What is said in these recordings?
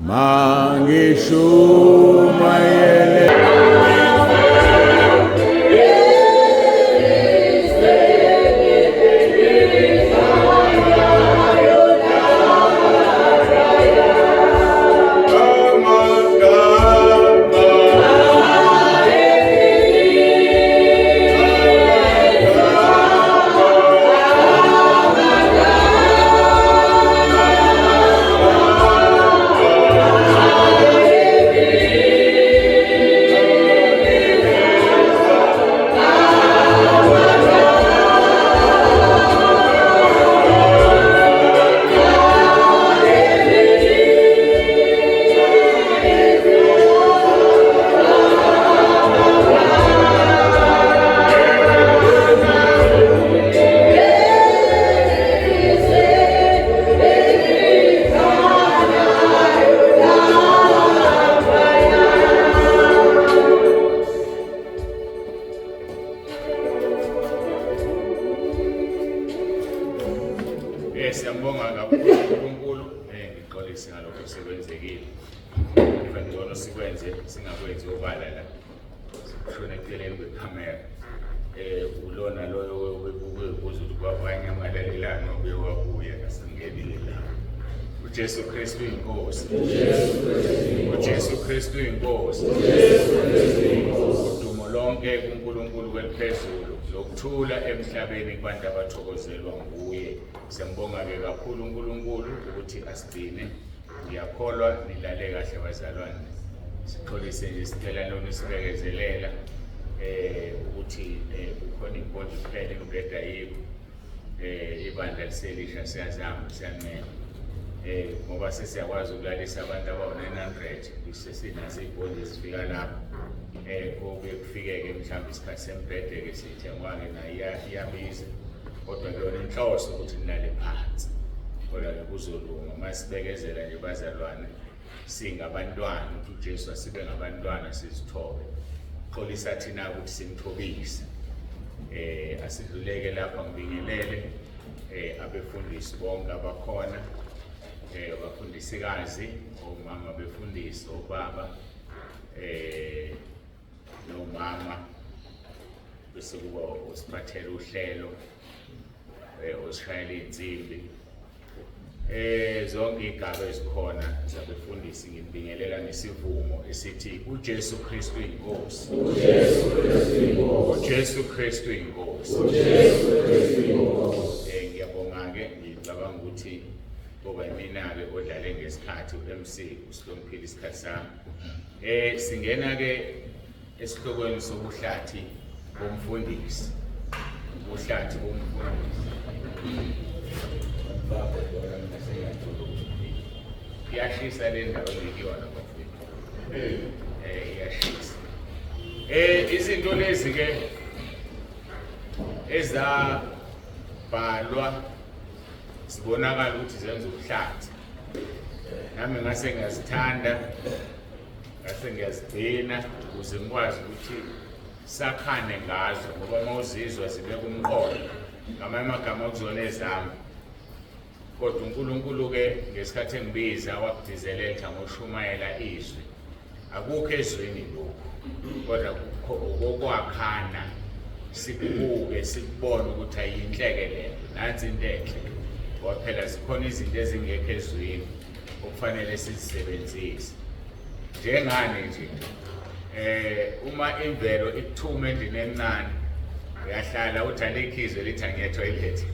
Mangishumayele. Siyambonga kakhulu uNkulunkulu, ngixolise ngalokho sekwenzekile. Ngcono sikwenze singakwenzi obala la. Sikushona eceleni kwekhamera. Ulona loyo obebuke ukuze ukuthi kwabanyamalelelana obuye wabuya asingenile la. UJesu Kristu inkosi. UJesu Kristu inkosi. Udumo lonke kuNkulunkulu kweliphezulu lokuthula emhlabeni kubantu abathokozelwa nguye. Siyambonga-ke kakhulu uNkulunkulu ukuthi asigcine. Ngiyakholwa nilale kahle bazalwane. Sixolise nje sicela lona sibekezelela ukuthi kukhona inkonzo kuphela imbheda yikho. Ibandla liselisha siyazama siyanqena. Ngoba sesiyakwazi ukulalisa abantu abawu-900 sesinazo iy'bhondi ezifika lapho. Kokuye kufikeke mhlawumbe isikhathi sembhede-ke sithengwa-ke nayo iyabiza. Kodwa kuyona inhloso ukuthi nilale phansi. Kodwa-ke kuzolunga uma sibekezela nje bazalwane singabantwana ukuthi uJesu asibe ngabantwana sizithobe. Xolisa thina ukuthi simthobise. Asidluleke lapha ngibingelele abefundisi bonke abakhona, abafundisikazi, omama befundisi, obaba nomama, bese kuba osiphathela uhlelo, osishayela iy'nsimbi, zonke iy'gaba ezikhona zabefundisi. Ngibingelela ngesivumo esithi uJesu Kristu inkosi. uJesu Kristu inkosi. uJesu Kristu inkosi. uJesu Kristu inkosi. Ngiyabonga-ke, ngicabanga ukuthi ngoba yimina-ke odlale ngesikhathi, u-MC usihloniphile isikhathi sami. Singena-ke esihlokweni sobuhlathi bomfundisi. Ubuhlathi bomfundisi. Iyashisa le ndawo engikuyona bafethu. Iyashisa. Izinto lezi ke ezabhalwa zibonakala ukuthi zenza ubuhlathi. Nami ngase ngiyazithanda, ngase ngiyazigcina ukuze ngikwazi ukuthi sakhane ngazo, ngoba uma uzizwa zibeka umqondo ngamanye amagama kuzona ezami. Kodwa uNkulunkulu-ke ngesikhathi engibiza wakudizeletha ngoshumayela izwi. Akukho ezwini lokhu, kodwa okokwakhana sikubuke sikubone ukuthi ayinhleke lento, nansi into enhle. Ngoba phela zikhona izinto ezingekho ezwini okufanele sizisebenzise. Njengani nje, uma imvelo ikuthuma endlini encane, uyahlala uthi alikho izwe lithi angiye toilet.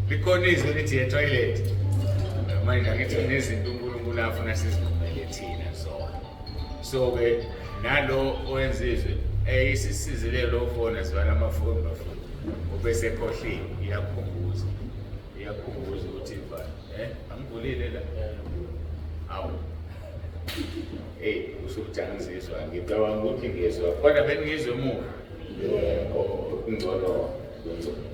Likhona izwe lithi ye toilet. Manje angithi kunezinto uNkulunkulu afuna sizivumele thina zona. So-ke nalo owenza izwe isisizile lo foni azivala amafoni bafuna ubese ekhohliwe, iyakukhumbuza. Iyakukhumbuza ukuthi ivala. Angivulile la. Awu. Usho ukuthi angizizwa, ngicabanga ukuthi ngizwa. Kodwa beningizwe emuva. Kungcono,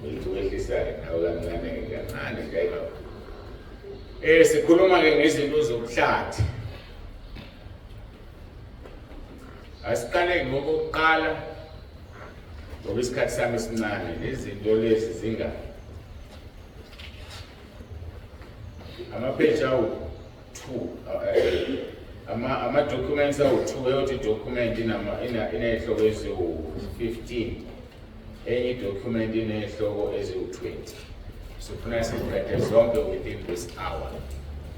ngithi wehlisa nawe kancane kancane nje ayikakhulu. Sikhuluma ke ngezinto zobuhlathi. Asiqale ngokokuqala ngoba isikhathi sami sincane, nezinto lezi zinga amapheji awu. awu-2, ama-documents awu-2. Eyodwa i-document iney'hloko eziwu-15, enye i-document iney'hloko eziwu-20. So funa siziqede zonke within this hour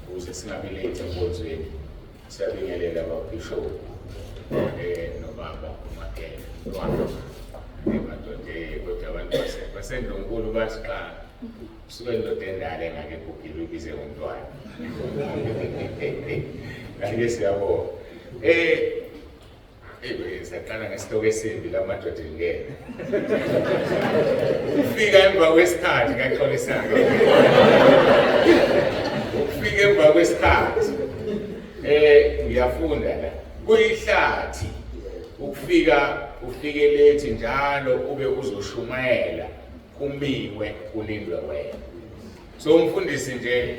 ukuze singabi late enkonzweni. Siyabingelela babishop nobaba uMagele, mntwana madoda, kodwa abantu baseNdlunkulu basiqala suke indoda endala engake igugile uyibize ngomntwana. Ake siyabonga. Siyaqala ngesihloko esimbi la madoda ngeke. Ufika emva kwesikhathi, ngiyaxolisa-ke. Ukufika emva kwesikhathi. Ngiyafunda la. Kuyihlathi ukufika, ufike late njalo ube uzoshumayela, kumiwe kulindwe wena. So umfundisi nje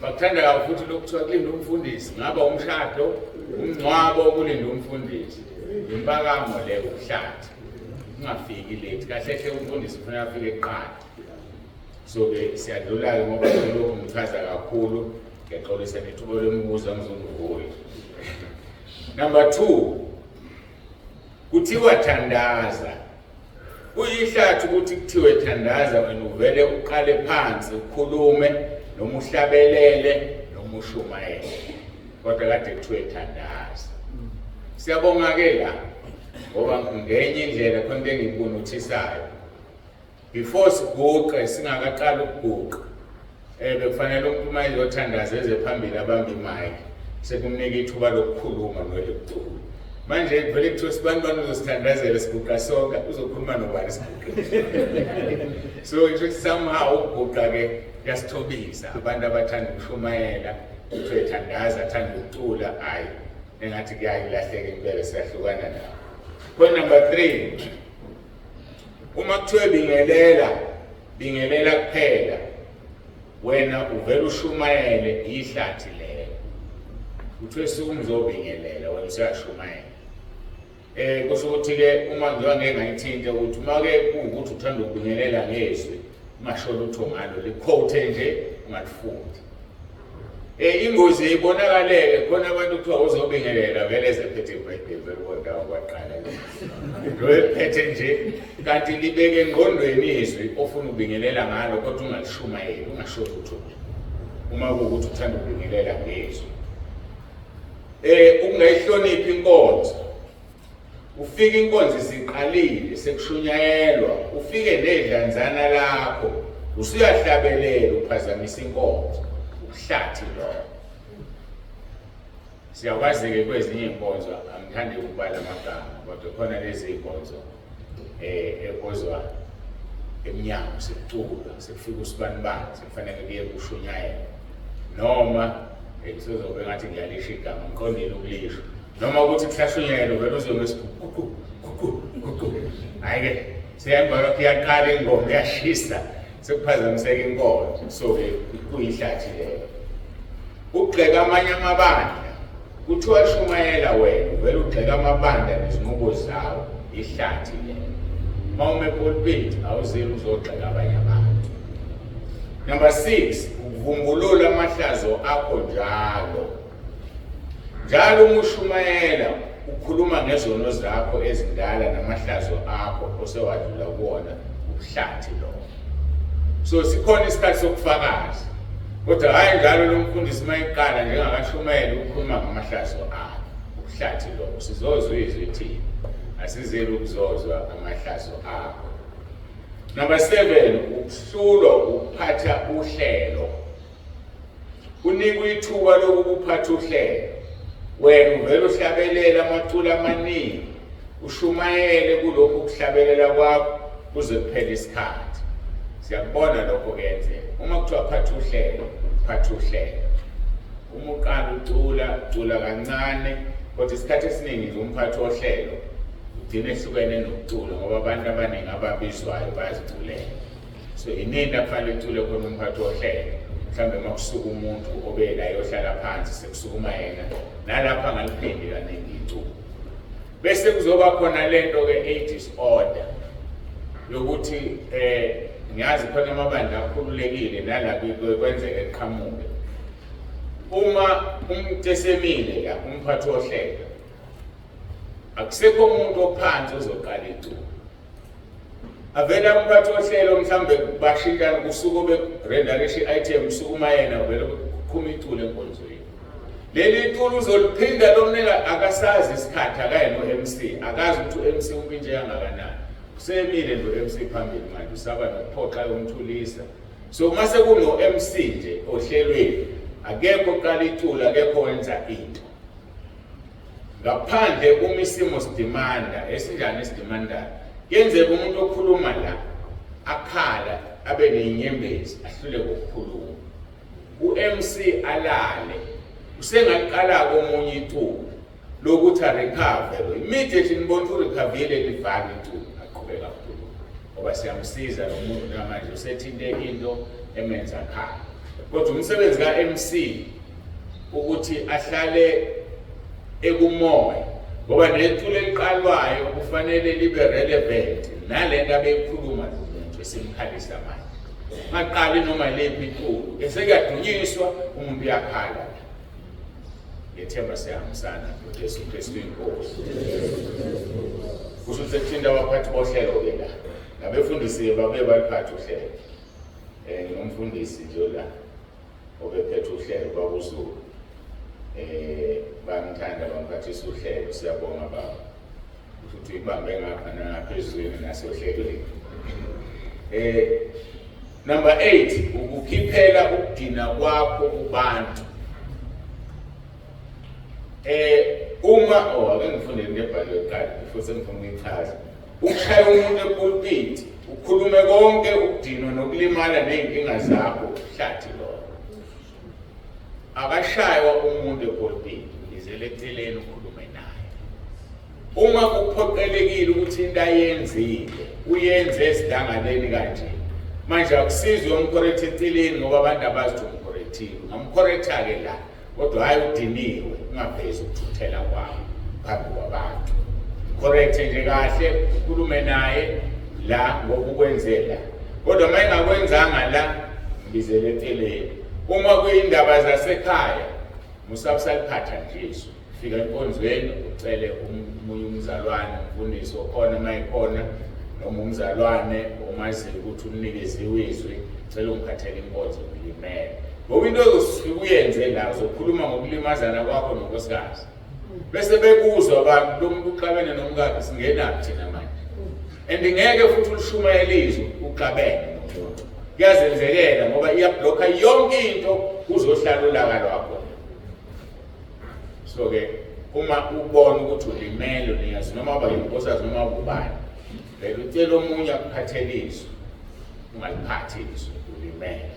bakuthanda kakhulu futhi lokuthiwa kulinde umfundisi, ngaba umshado, umngcwabo, kulinde umfundisi. Impakamo le, ukuhlathi ungafiki late. Kahle hle umfundisi ufuna afike kuqala. So ke siyadlula-ke ngoba lokhu ngichaza kakhulu, ngiyaxolisa nethuba lombuzo angizolivula. Number 2, kuthiwa thandaza. Kuyihlathi ukuthi kuthiwe thandaza, wena uvele uqale phansi ukhulume noma uhlabelele noma ushumayele, kodwa kade kuthiwe thandaza. Siyabonga-ke la ngoba ngenye indlela khona into engiyibonothisayo. Before siguqe, singakaqali ukuguqa, bekufanele umuntu uma ezothandaza eze phambili abambe i-mic, sekumnika ithuba lokukhuluma nolikucula. Manje kuvele kuthiwe sibani bani uzosithandazela, siguqa sonke, uzokhuluma nobani siguqe? So nje somehow ukuguqa-ke kuyasithobisa. Abantu abathanda ukushumayela, kuthiwe thandaza, athanda ukucula, hhayi, engathi kuyayilahleka impela, siyahlukana nawo. Point number 3, uma kuthiwe bingelela, bingelela kuphela, wena uvele ushumayele, ihlathi lelo. Kuthiwe suke ngizobingelela, wena usuyashumayela. Kusho ukuthi-ke uma ngizoba ngeke ngayithinta ukuthi uma-ke kuwukuthi uthanda ukubingelela ngezwi, ungasho lutho ngalo, likhothe nje, ungalifundi. Ingozi ibonakaleke khona abantu kuthiwa uzobingelela vele ezephethe iBhayibheli, vele kondawo kwaqala lo ephethe nje, kanti libeke engqondweni izwi ofuna ukubingelela ngalo, kodwa ungalishumayeli, ungasho lutho uma kuwukuthi uthanda ukubingelela ngezwi. Ukungayihloniphi inkonzo. Ufika inkonzo isiqalile, sekushunyayelwa, ufike nedlanzana lakho, usuyahlabelela, uphazamisa inkonzo. Ukuhlathi lokho. Siyakwazi-ke kwezinye iy'nkonzo, angithandi ukubala amagama, kodwa khona lezi iy'nkonzo ekozwa emnyango sekuculwa, sekufika usibanibani, sekufanele kuye kushunyayelwa, noma kusezobe ngathi ngiyalisho igama, ngiqondile ukulisho, noma ukuthi kuhlashunyelwe vele uzwe ngesiguqu guqu guqu. Hhayi-ke seyemva lokho iyaqala ingoma, iyashisa, sekuphazamiseka inkonzo. So-ke kuyihlathi lelo. Ugxeka amanye amabandla, kuthiwa shumayela, wena uvele ugxeka amabandla nezinqubo zawo, ihlathi lelo. Uma ume epulpit awuzeli uzogxeka abanye abantu. Number 6, ukuvumbulula amahlazo akho njalo. Njalo uma ushumayela ukhuluma ngezono zakho ezindala namahlazo akho osewadlula kuwona, ubuhlathi lokho. So sikhona isikhathi sokufakaza, kodwa hhayi njalo lo mfundisi uma eqala njengakashumayela ukukhuluma ngamahlazo akhe, ubuhlathi lokho. Sizozwa izwi thina, asizeli ukuzozwa amahlazo akho. Number 7, ukuhlulwa ukuphatha uhlelo. Unikwa ithuba lokukuphatha uhlelo, wena uvele uhlabelela amaculo amaningi, ushumayele kulokhu kuhlabelela kwakho kuze kuphele isikhathi. Siyakubona lokho kuyenzeka. Uma kuthiwa phatha uhlelo, phatha uhlelo. Uma uqala ucula, cula kancane, kodwa isikhathi esiningi nje umphathi wohlelo ugcina ehlukene nokucula, ngoba abantu abaningi ababizwayo bayaziculela. So inini akufanele kucule khona umphathi wohlelo? Mhlawumbe uma kusuka umuntu obe la eyohlala phansi, sekusukuma yena, nalapho angaliphindi kaningi iculo. Bese kuzoba khona lento ke eyi-disorder yokuthi ngiyazi khona amabandla akhululekile nala kwenzeka eqhamuke. Uma umuntu esemile la, umphathi wohlelo, akusekho umuntu ophansi ozoqala iculo. Avela umphathi wohlelo, mhlawumbe bashintshana kusuke berendarisha i-item, sukuma yena vele kuqhuma iculo enkonzweni. Leli culo uzoliphinda lo mnika, akasazi isikhathi, akayena u-MC, akazi ukuthi u-MC umpintshe kangakanani. Usemile nje u-MC phambili manje, usaba nokuphoxa yomthulisa. So uma sekuno-MC nje ohlelweni, akekho oqala iculo, akekho wenza into ngaphandle uma isimo sidimanda. Esinjani esidimandayo? Kuyenzeka umuntu okhuluma la akhala, abe nenyembezi, ahluleke ukukhuluma, u-MC alale, usengaqala komunye iculo lokuthi a-recover lo. Immediately nibona ukuthi u-recover-ile, livale iculo, aqhubeka akhuluma, ngoba siyamsiza lo muntu namanje usethinte into emenza khala. Kodwa umsebenzi ka-MC ukuthi ahlale ekumoya, ngoba neculo eliqalwayo kufanele libe relevant nalento abeyikhuluma lo muntu esimkhalisa manje. Ungaqali noma lephi iculo esekuyadunyiswa, umuntu uyakhala. Ngethemba siyahambisana noJesu Kristu inkosi. Kusho ukuthi sekuthinta abaphathi bohlelo-ke la, nabefundisi babuye baliphathe uhlelo. Nginomfundisi nje la obephethe uhlelo kwakuZulu, bangithanda, bangiphathisa uhlelo. Siyabonga baba ukuthi uyibambe ngapha nangaphezulu nasohlelweni. Number 8, ukukhiphela ukudina kwakho kubantu. Uma, oh, ake ngifunde into ebhaliwe kuqala futhi ngifuna ukuyichaza. Ukushaya umuntu epulpit, ukhulume konke ukudinwa nokulimala nezinkinga zakho, uhlathi lokho. Akashaywa umuntu epulpit, ngizele eceleni ukhulume naye. Uma kuphoqelekile ukuthi into ayenzile uyenze esidangaleni kanje, manje akusizwe um-correct eceleni, ngoba abantu abazi ukuthi um-correctile. Ungam-correcta-ke la, kodwa hhayi udiniwe, ungavezi ukuthukuthela kwakho phambi kwabantu. Correct nje kahle, ukhulume naye la ngokukwenzela, kodwa uma engakwenzanga la, mbizele eceleni. Uma kuyindaba zasekhaya, musabusaliphatha nje izwi. Fika enkonzweni, ucele omunye umzalwane, umfundisi okhona uma ekhona, noma umzalwane omaziyo ukuthi unikeziwe izwi, cela ungiphathele inkonzo, ngilimele. Ngoba into ozofika uyenze la, uzokhuluma ngokulimazana kwakho nonkosikazi, bese bekuzwa abantu, lo muntu uxabene nomkakhe, singenaphi thina manje? And ngeke futhi ulishumayele izwi uxabene nomuntu, kuyazenzekela, ngoba iya-blocka yonke into, kuzohlala ulaka lwakho. So-ke uma ubona ukuthi ulimele, niyazi noma uba yinkosikazi noma ubani, vele ucela omunye akuphathele izwi, ungaliphathi izwi ulimele.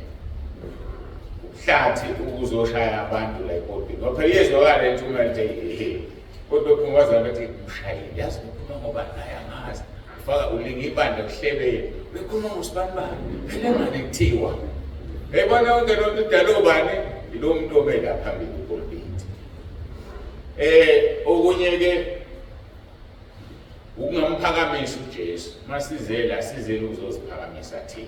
Uhlathi ukuzoshaya abantu la epulpit, ngoba phela iyezwakala lento uma nje ehe, kodwa phuma bathi ushayile, yazi ukhuluma ngoba naye angazi, ufaka ulinga ibandla kuhlebeni, bekhuluma ngosibani bani, phela engane kuthiwa yayibona yonke loo nto idala ubani, yilo muntu ome la phambili epulpit. Okunye ke ukungamphakamisa uJesu. Masizela sizele ukuzoziphakamisa thina.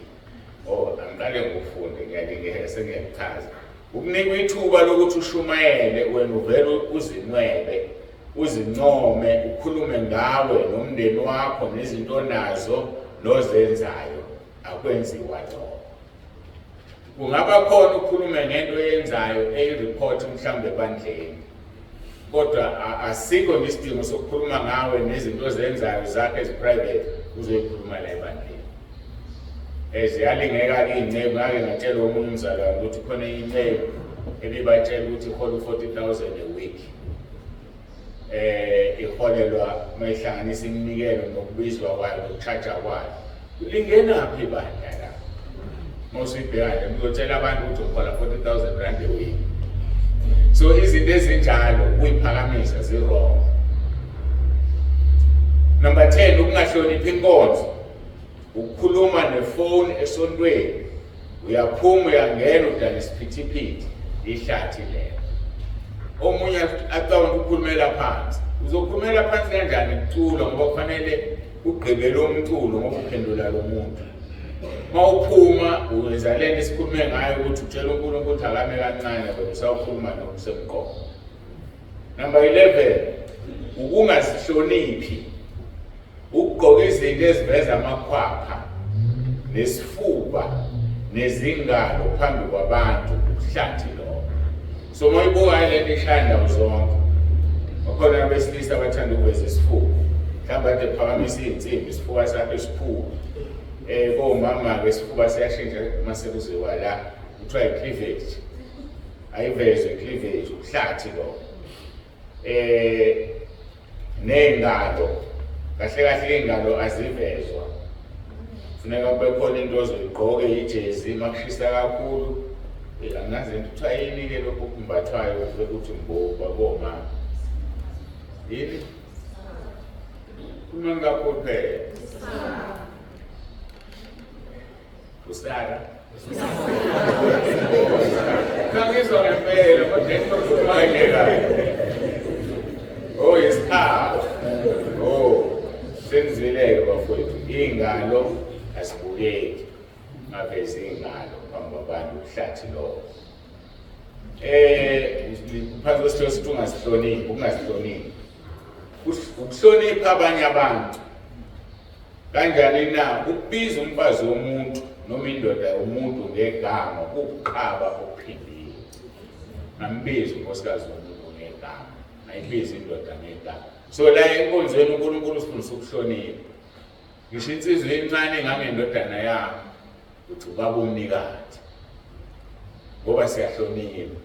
Oh, angiqale ngokufunde, ngiyalingeka sengiyakuchaza. Ukunikwa ithuba lokuthi ushumayele, wena uvele uzinwebe, uzincome, ukhulume ngawe nomndeni wakho nezinto onazo nozenzayo, akwenziwa lokho. Kungaba khona ukhulume ngento oyenzayo eyi-report mhlawumbe ebandleni, kodwa asikho nje isidingo sokukhuluma ngawe nezinto ozenzayo zakhe ezi-private uzoyikhuluma la ebandleni. Ziyalingeka-ke iy'nceku. Ngake ngatshela omunye umzalwane ukuthi khona enye inceku ebibatshela ukuthi ihola u-40,000 a week, iholelwa mayihlanganisa iminikelo nokubizwa kwayo noku-charge kwayo. Lingenaphi ibandla la mawusuyibheka nje ngizotshela abantu ukuthi uhola R40,000 a week? So izinto ezinjalo ukuyiphakamisa zi-wrong. Number 10, ukungahloniphi inkonzo. Ukukhuluma nefoni esontweni, uyaphuma uyangena, udala isiphithiphithi, ihlathi lelo. Omunye acabanga ukukhulumela phansi. Uzokhulumela phansi kanjani kuculwa? Ngoba kufanele ugqibe lo mculo, ngoba uphendula lo muntu. Mawuphuma uwenza lento esikhulume ngayo ukuthi utshela uNkulunkulu ukuthi akame kancane wena usawukhuluma nokusemqoka. Number 11 ukungazihloniphi ukugqoka izinto eziveza amakhwapha nesifuba nezingalo phambi kwabantu ubuhlathi lokho. So uma uyibuka le nto ishaya ndawo zonke. Bakhona abesilisa abathanda ukuveza isifuba. Mhlawumbe ade phakamisa iy'nsimbi isifuba sakhe sikhulu. Komama-ke isifuba siyashintsha uma sekuziwa la kuthiwa i-cleavage. Ayivezwe i-cleavage, ubuhlathi lokho. Ney'ngalo, kahle kahle iy'ngalo azivezwa. Funeka kube khona into ozoyigqoke ijezi uma kushisa kakhulu. Angazi into kuthiwa yini-ke lokhu okumbathwayo ukuthi mboba komama. Yini? Khulumani kakhulu phela. Usara. Ngangizwa ngempela kodwa into okhuluma nje kabi. Oh isikhaba. Oh senzileke bafowethu ingalo asibukeki. Ngaveza ingalo phambi kwabantu uhlathi lowo. Phansi kwesihloko sithi ungasihloniphi, ukungazihloniphi. Ukuhlonipha abanye abantu. Kanjani na ukubiza umfazi womuntu noma indoda yomuntu ngegama kuwubuqaba obuphindiwe. Ngambiza unkosikazi womuntu ngegama, ngayibiza indoda ngegama. So la enkonzweni uNkulunkulu usifundisa ukuhlonipha. Ngisho insizwa encane engangendodana yami uthi ubaba umnikazi ngoba siyahlonipha.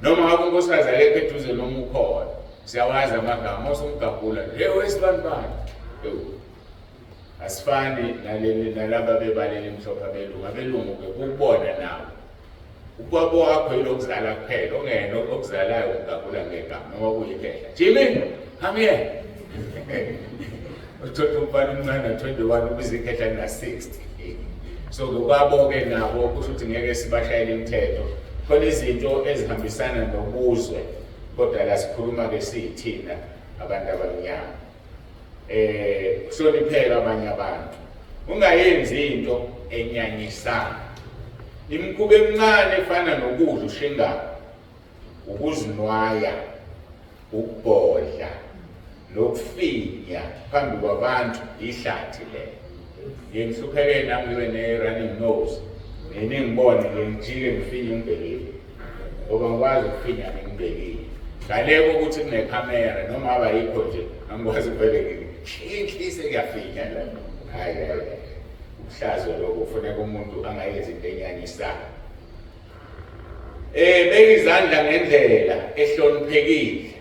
Noma ngabe unkosikazi akekho eduze noma ukhona, siyawazi amagama osumgabhula nje, hey wesibanibani. Ewu. Asifani naleli nalaba bebala elimhlophe abelungu. Abelungu-ke kukubona nawo. Ubaba wakho yilokuzala kuphela, ongena okuzalayo umgabhula ngegama noma kuyikhehla. Jimmy, come here. Uthola umfana omncane 21 ubiza ikhehla lina-60. So ngokwabo-ke nabo kusho ukuthi ngeke sibashayele imithetho. Khona izinto ezihambisana nobuzwe kodwa la sikhuluma-ke siyithina abantu abamnyama. Kuhlonipheka abanye abantu. Ungayenzi into enyanyisayo. Imikhuba emincane efana nokudla ushingane, ukuzinwaya, ukubhodla nokufinya phambi kwabantu ihlathi lelo. Ngiye ngihlupheke nami ngibe ne-running nose, ngiye ngibone ngiye ngijike ngifinye ngibhekile ngoba ngikwazi ukufinya ngibhekile. Ngale kokuthi kunekhamera noma abayikho nje angikwazi ukuvele ngihlise kuyafinya la. Hayi hayi, ubuhlazo lokho, kufuneka umuntu angayenzi into enyanyisayo. Beka izandla ngendlela ehloniphekile.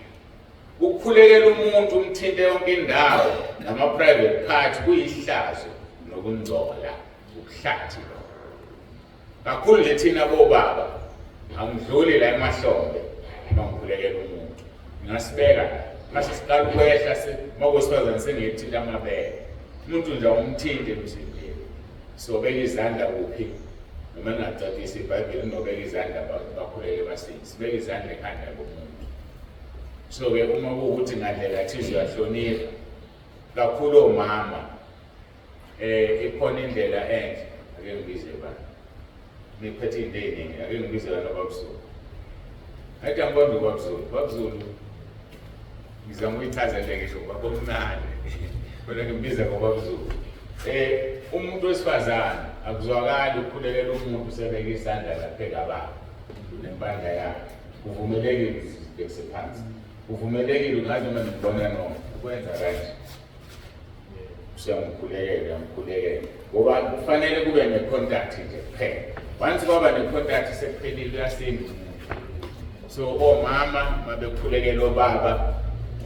Ukukhulekela umuntu umthinte yonke indawo nama private part kuyihlazo nokungcola, ukuhlathi lokho. Kakhulu nje thina bobaba angidluli la emahlombe uma ngikhulekela umuntu. Ngingasibeka la. Mase siqala ukwehla makwesifazane sengiyethinta amabele. Umuntu nje awumthinte emzimbeni. Sobeka izandla kuphi? Noma ngingacacisi iBhayibheli linobeka izandla bakhuleke basindise. Sibeka izandla ekhanda lomuntu. So-ke uma kuwukuthi ngandlela thize uyahlonipha kakhulu omama, ikhona indlela enhle. Ake ngibize bani? Niphethe into ey'ningi, ake ngibize wena babuZulu. Athi angibambe babuZulu, babuZulu ngizama ukuyichaza le ngisho baba omncane. Kodwa ngimbiza ngobabuZulu. Umuntu wesifazane akuzwakali ukukhulekela umuntu usebeke isandla lapha ekababa nempandla yakhe. Kuvumelekile usibhekise phansi. Kuvumelekile ungazi noma nimbona noma ukwenza kanje. Usiyamkhulekela, uyamkhulekela. Ngoba kufanele kube ne-contact nje kuphela. Once kwaba ne-contact sekuphelile uyasinda umuntu. So omama mabekhulekela obaba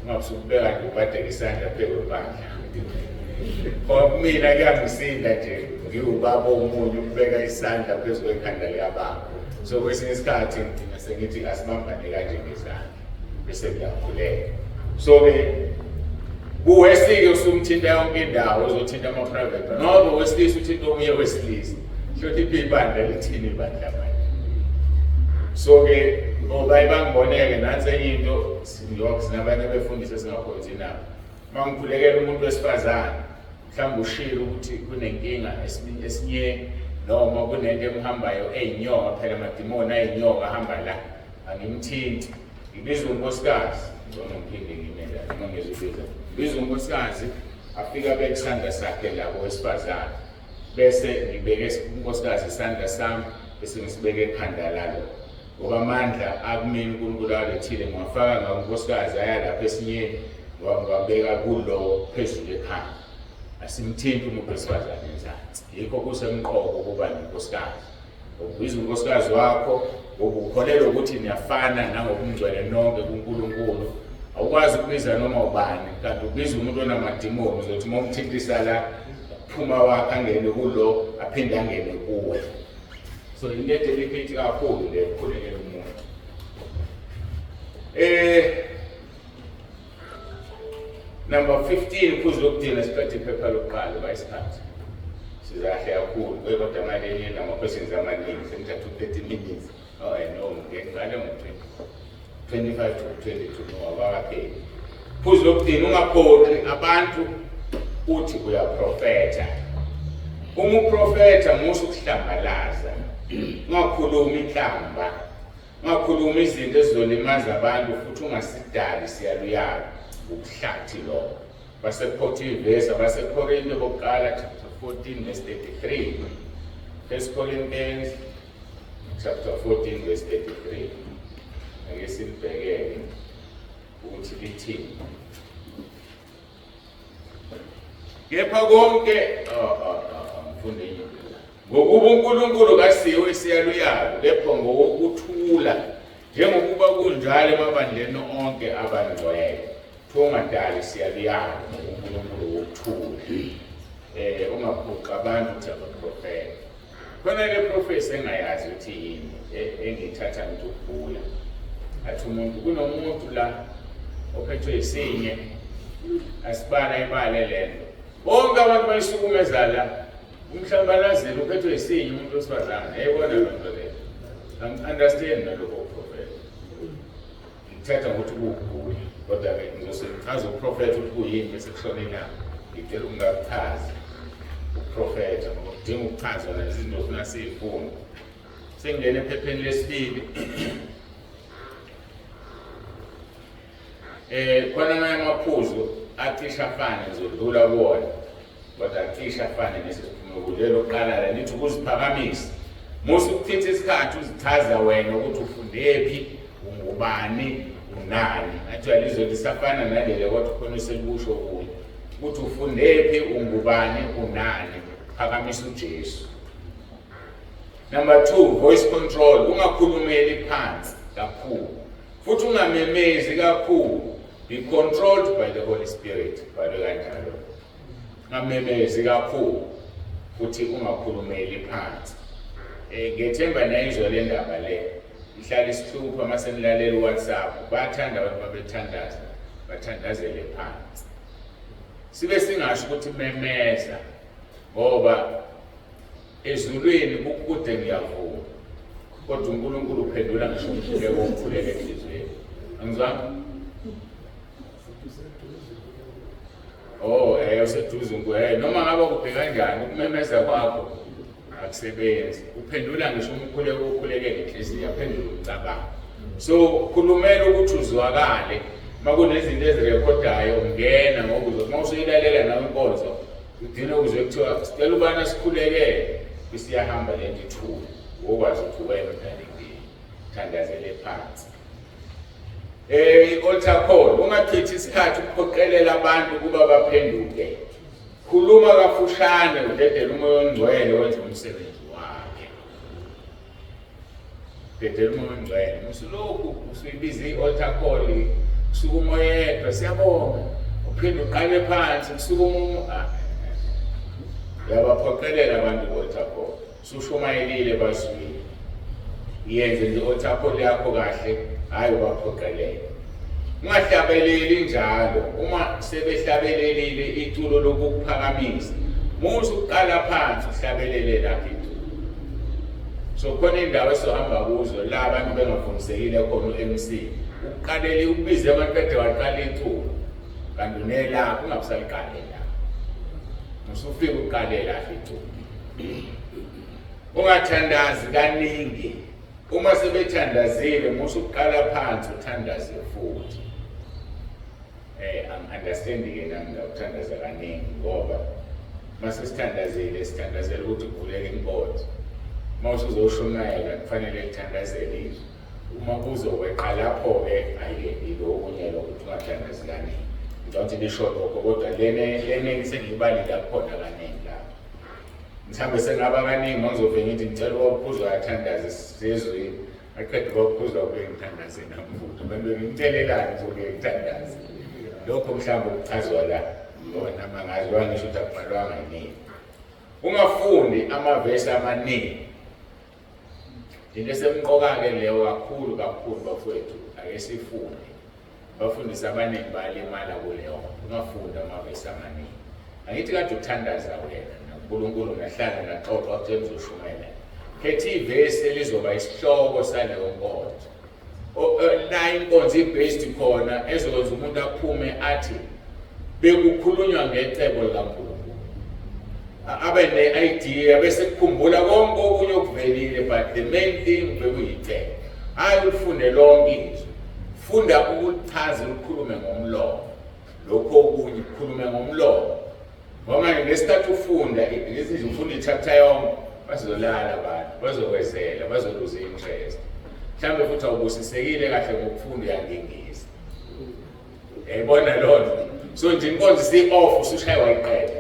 ungabusukubeka nje ubhadeke isandla phezu kwempandla. Ngoba mina kuyangisinda nje ngiwubaba omunye ukubeka isandla phezu kwekhanda likababa. So kwesinye isikhathi ngigcina sengithi asibambane kanje ngezandla bese kuyakhuleka. So-ke kuwesike usumthinta yonke indawo uzothinta ama-private noma wesilisa uthinta omunye wesilisa. Hlonipha ibandla lithini ibandla manje. So-ke obaye bangiboneke nansi enye into sinabanye abefundisi esingakhonzi nabo. Uma ngikhulekela umuntu wesifazane Mhlawumbe ushilo ukuthi kunenkinga esinyeni noma kunento emhambayo eyinyoka, phela amadimoni ayinyoka ahamba la, angimthinti. Ngibiza unkosikazi, ngcono ngiphinde ngime la noma ngizobiza. Ngibiza unkosikazi afike abeke isandla sakhe la kowesifazane, bese ngibeke unkosikazi isandla sami bese ngisibeke ekhanda lalo, ngoba amandla akumina uNkulunkulu awalethile ngiwafaka ngakunkosikazi aya lapha esinyeni ngiwabeka kulo phezulu ekhanda. Asimthinti umuntu wesifazane enzansi, yikho kusemqoka ukuba nenkosikazi. Ubiza unkosikazi wakho ngoba ukholelwa ukuthi niyafana nangokungcwele nonke kuNkulunkulu. Awukwazi ukubiza noma ubani, kanti ubiza umuntu onamadimoni, uzothi uma umthintisa la phuma wakhe angene kulo aphinde angene kuwe. So into edelicate kakhulu le kukhulekela umuntu. Number 15, phuzu lokugcina, siqede iphepha lokuqala bayisikhathi. Sizahle kakhulu kodwa manje enye nama questions amaningi sengithatha u-30 minutes. Oh, I know, ngiqale ngo-25 to 22 no awakapheli. Phuzu lokugcina, ungaphoqi abantu uthi uyaprofetha. Uma uprofetha musa ukuhlambalaza, ungakhulumi inhlamba, ungakhulumi izinto ezizolimaza abantu, futhi ungasidali siyaluyalu, ukuhlathi lokho. Basekhotha ivesi abaseKorinte bokuqala chapter 14 verse 33. First Corinthians chapter 14 verse 33. Ake silibhekeke ukuthi lithini. Kepha konke ngifunde enye into la. Ngokuba uNkulunkulu kasiwo isiyaluyalu, kepha ngowokuthula, njengokuba kunjalo emabandleni onke abangcwele. Kuthiwa ungadali isiyaluyalu ngoba uNkulunkulu wokuthula. Ungaphoqi abantu ukuthi abaprofethe. Khona le prophecy engayazi ukuthi yini engiyithatha ngithi ukugula. Athi umuntu kunomuntu la ophethwe isinye, asibala ibale lento. Bonke abantu bayisukumeza la, umhlambalazile uphethwe isinye umuntu wesifazane. Yayibona loo nto leyo. Angi-understand nalokho kuprofetha. Ngithatha ngokuthi kuwukugula, kodwa-ke ngizose ngichaze ukuprofetha ukuthi kuyini bese kushona ilanga. Ngicela ukungakuchazi ukuprofetha ngoba kudinga ukuchazwa nezinto ofuna siyifunde. Sengingena ephepheni lesibili. Khona amanye amaphuzu acishe afane, ngizodlula kuwona, kodwa acishe afane nesiphume kulo. Lokuqala la lithi ukuziphakamisa. Musa ukuchitha isikhathi uzichaza wena ukuthi ufundephi, ungubani, unani. Actually izwe lisafana nalele kodwa khona eselikusho kuye ukuthi ufundephi, ungubani, unani. Phakamisa uJesu. Number 2, voice control. Ungakhulumeli phansi kakhulu futhi ungamemezi kakhulu. Be controlled by the Holy Spirit. Bhalwe kanjalo. Ungamemezi kakhulu futhi ungakhulumeli phansi. Ngethemba nayizwa le ndaba le. Ihlala isihlupha uma senilalela uWhatsApp. Bayathanda abantu babethandaza, bathandazele phansi. Sibe singasho ukuthi memeza ngoba ezulwini kukude, ngiyavuma, kodwa uNkulunkulu uphendula ngisho umkhuleko omkhuleke enhliziyweni. Angizwanga? Oh, useduze uNkulunkulu. Noma ngabe kuphi kanjani ukumemeza kwakho akusebenzi. Uphendula ngisho umkhuleko okhuleke ngenhliziyo, aphendula umcabango. So khulumela ukuthi uzwakale. Uma kunezinto ezirekhodayo ngena ngoba uzothi uma usuyilalela nawe inkonzo ugcine uzwe kuthiwa sicela ubana sikhulekele, isiyahamba lento ithule, wokwazi ukuthi wena udala inkinga. Thandazele phansi. I-altar call, ungachithi isikhathi ukuphoqelela abantu ukuba baphenduke. Khuluma kafushane udedele uMoya oNgcwele wenze umsebenzi wakhe. Dedela uMoya oNgcwele. Musulokhu usuyibiza i-altar call, kusukuma oyedwa, siyabonga. Uphinde uqale phansi, kusukuma uyabaphoqelela abantu ku-altar call. Usushumayelile bazwile. Yenze nje i-altar call yakho kahle, hhayi ubaphoqelele. Ungahlabeleli njalo uma sebehlabelelile iculo lokukuphakamisa. Musa ukuqala phansi uhlabelele lapha iculo. So khona indawo esohamba kuzo la abantu bengafundisekile khona u-MC. Ukuqalele ukubize abantu kade waqala iculo. Kanti unelapho ungabusaliqale la. Usufika uqale kahle iculo. Ungathandazi kaningi. Uma sebethandazile musa ukuqala phansi uthandaze futhi. Angi-understandi ke nami la ukuthandaza kaningi ngoba mase sithandazile sithandazela ukuthi kuvuleke inkonzo. Uma usuzoshumayela kufanele lithandazele izwi. Uma kuzokweqa lapho-ke hhayi-ke ilokunye lokho ukuthi ungathandazi kaningi. Ngicabanga ukuthi lisho lokho kodwa lena lena sengiyibalile akukhona kaningi lapho. Mhlawumbe sengaba kaningi uma ngizovele ngithi ngicela ubaphuzwa athandaze sizwini. Aqeda ubaphuzwa kuye ngithandaze nami futhi. Abantu ngimtshelelani ngizobuye ngithandaze. Lokho mhlawumbe kuchazwa la. Ngoba nami angazi ngisho ukuthi akubhalwanga yini. Ungafundi amavesi amaningi. Into esemqoka-ke leyo kakhulu kakhulu bafowethu, ake sifunde. Abafundisi abaningi bayalimala kuleyo nto. Ungafundi amavesi amaningi. Angithi kade uthandaza wena naNkulunkulu nahlala naxoxa wakutshela uzoshumayela. Khetha ivesi elizoba isihloko saleyo nkonzo. La inkonzo i-based khona ezokwenza umuntu aphume athi bekukhulunywa ngecebo likaNkulunkulu. Abe ne-idea bese kukhumbula konke okunye okuvelile but the main thing bekuyicebo. Hhayi ulifunde lonke izwi. Funda ukulichaza ulikhulume ngomlomo. Lokho okunye kukhulume ngomlomo. Ngoba manje ngesikhathi ufunda ngesinje ufunda i-chapter yonke bazolala abantu, bazokwezela, bazoluza interest. Mhlawumbe futhi awubusisekile kahle ngokufunda uyangingisa. Yayibona loo nto. So nje inkonzo isi-off usushaywa wayiqeda.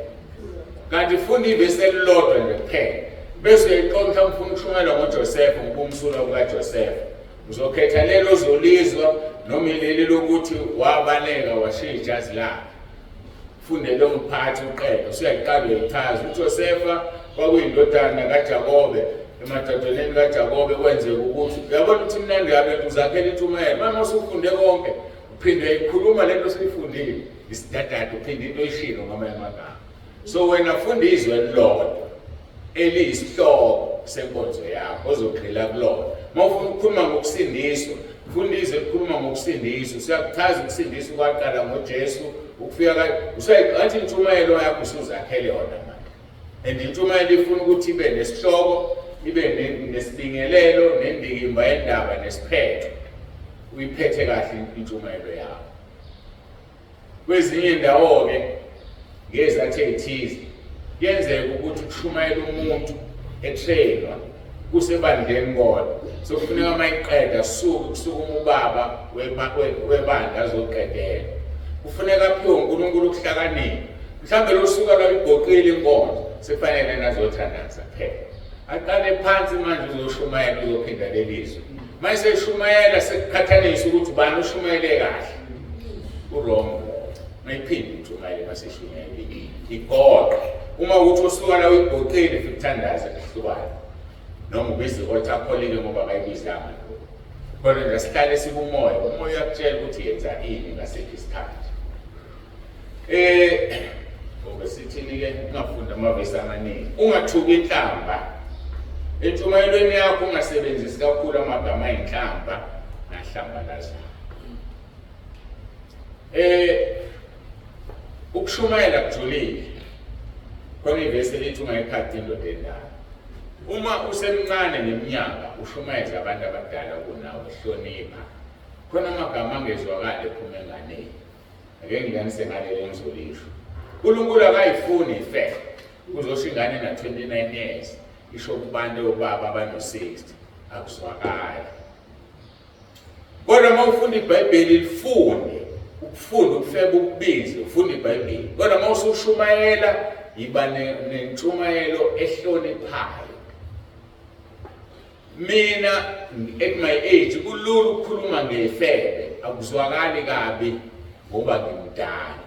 Kanti funda ivesi elilodwa nje kuphela. Bese uyayiqonda mhlawumbe ufuna ukushumayela ngoJosefa ngobumsulwa bukaJosefa. Uzokhetha lelo ozolizwa noma ileli lokuthi wabaleka washiya ijazi lakhe. Funde lo mphathi uqede usuyayiqala uyayichaza. UJosefa kwakuyindodana kaJakobe emadodaneni kaJakobe kwenzeka ukuthi uyabona ukuthi mnandi kabi lento uzakhela intshumayelo. Mama usufunde konke uphinde uyayikhuluma lento osuyifundile isidadada uphinde into oyishilo ngamanye amagama. So wena funda izwi elilodwa eliyisihloko senkonzo yakho ozogxila kulona. Uma ufuna ukukhuluma ngokusindiswa, funda izwi elikhuluma ngokusindiswa. Siyakuchaza ukusindiswa kwaqala ngoJesu ukufika ka usayiqathi intshumayelo yakho usuzakhele yona manje. And intshumayelo ifuna ukuthi ibe nesihloko, ibe nesibingelelo, nendikimba yendaba nesiphetho. Uyiphethe kahle intshumayelo yakho. Kwezinye indawo-ke ngezathu ey'thize kuyenzeka ukuthi kushumayela umuntu etrainwa kusebandleni kodwa sokufuneka uma iqeda suku kusukuma ubaba webandla azoqedela kufuneka aphiwe uNkulunkulu ukuhlakanipha mhlawumbe losuka lwayigoqile inkonzo sekufanele nazothandaza phela aqale phansi manje uzoshumayela uzophinda lelizwi uma eseshumayela sekuqhathanisa ukuthi ubani ushumayele kahle u-wrong mayiphinde intshumayelo maseshumayele igoqe uma ukuthi usuka la uyigoqile fikuthandaza kuhlukane noma ubiza i-altar calling ngoba bayibizanga khona nje sihlale sikumoya umoya uyakutshela ukuthi yenza ini ngasiphi isikhathi ngoba sithini ke ungafunda amavesi amaningi ungathuki inhlamba entshumayelweni yakho ungasebenzisi kakhulu amagama ayinhlamba nahlambalazayo. Ukushumayela kujulile. Khona ivesi elithi ungayikhadi indoda endala. Uma usemncane ngeminyaka ushumayeza abantu abadala kunawe hlonipha. Khona amagama angezwakali ephuma enganeni. Ake ngilanise ngaleli engizolisho. uNkulunkulu akayifuni ife. Uzosho ingane na 29 years isho kubantu obaba abano-60 akuzwakali. Kodwa uma ufunda iBhayibheli lifunde ukufunda ukufeba ukubize ufunda iBhayibheli. Kodwa uma usushumayela yiba nentshumayelo ehloniphayo. Mina at my age kulula ukukhuluma ngefebe akuzwakali kabi ngoba ngimdala.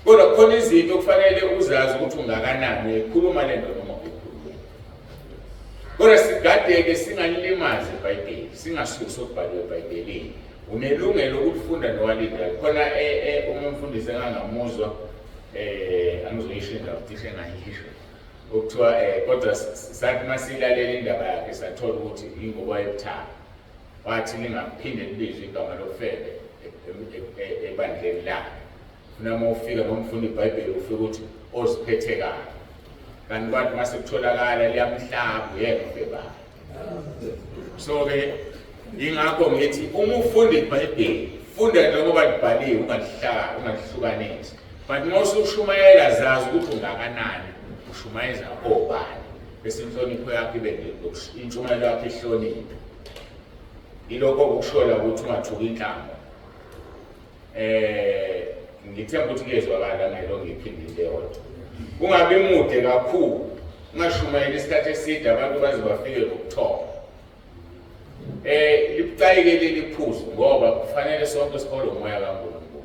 Kodwa khona izinto okufanele uzazi ukuthi ungakanani uyayikhuluma le nto noma uyikhuluma. Kodwa sigadeke singalilimazi iBhayibheli, singasusi okubhaliwe eBhayibhelini. Unelungelo lokulifunda nowalindayo. Khona uma umfundisi engangamuzwa angizoyisho indaba cishe ngayisho. Okuthiwa kodwa sathi masilalela indaba yakhe sathola ukuthi ingoba ebuthaka. Wathi lingaphinde libizwe igama lofebe ebandleni lakhe. Funa uma ufika noma ufunda iBhayibheli ufike ukuthi oziphethe kabi. Kanti kwathi mase kutholakala liyamhlaba uyena ofebayo. So-ke yingakho ngithi uma ufunda iBhayibheli, funda njengoba libhaliwe, ungalihlaka, ungalihlukanisi. But uma usushumayela zazi ukuthi ungakanani, ushumayeza obani. Bese inhlonipho yakho ibe intshumayelo yakho ihloniphe. Yilokho okushola ukuthi ungathuki inhlamba. Ngithemba ukuthi kuyezwakala ngelo ngiphinde into eyodwa. Ungabi mude kakhulu, ungashumayeli isikhathi eside abantu baze bafike nokuthonga. Libucayi-ke leli phuzu ngoba kufanele sonke siholwe umoya kaNkulunkulu.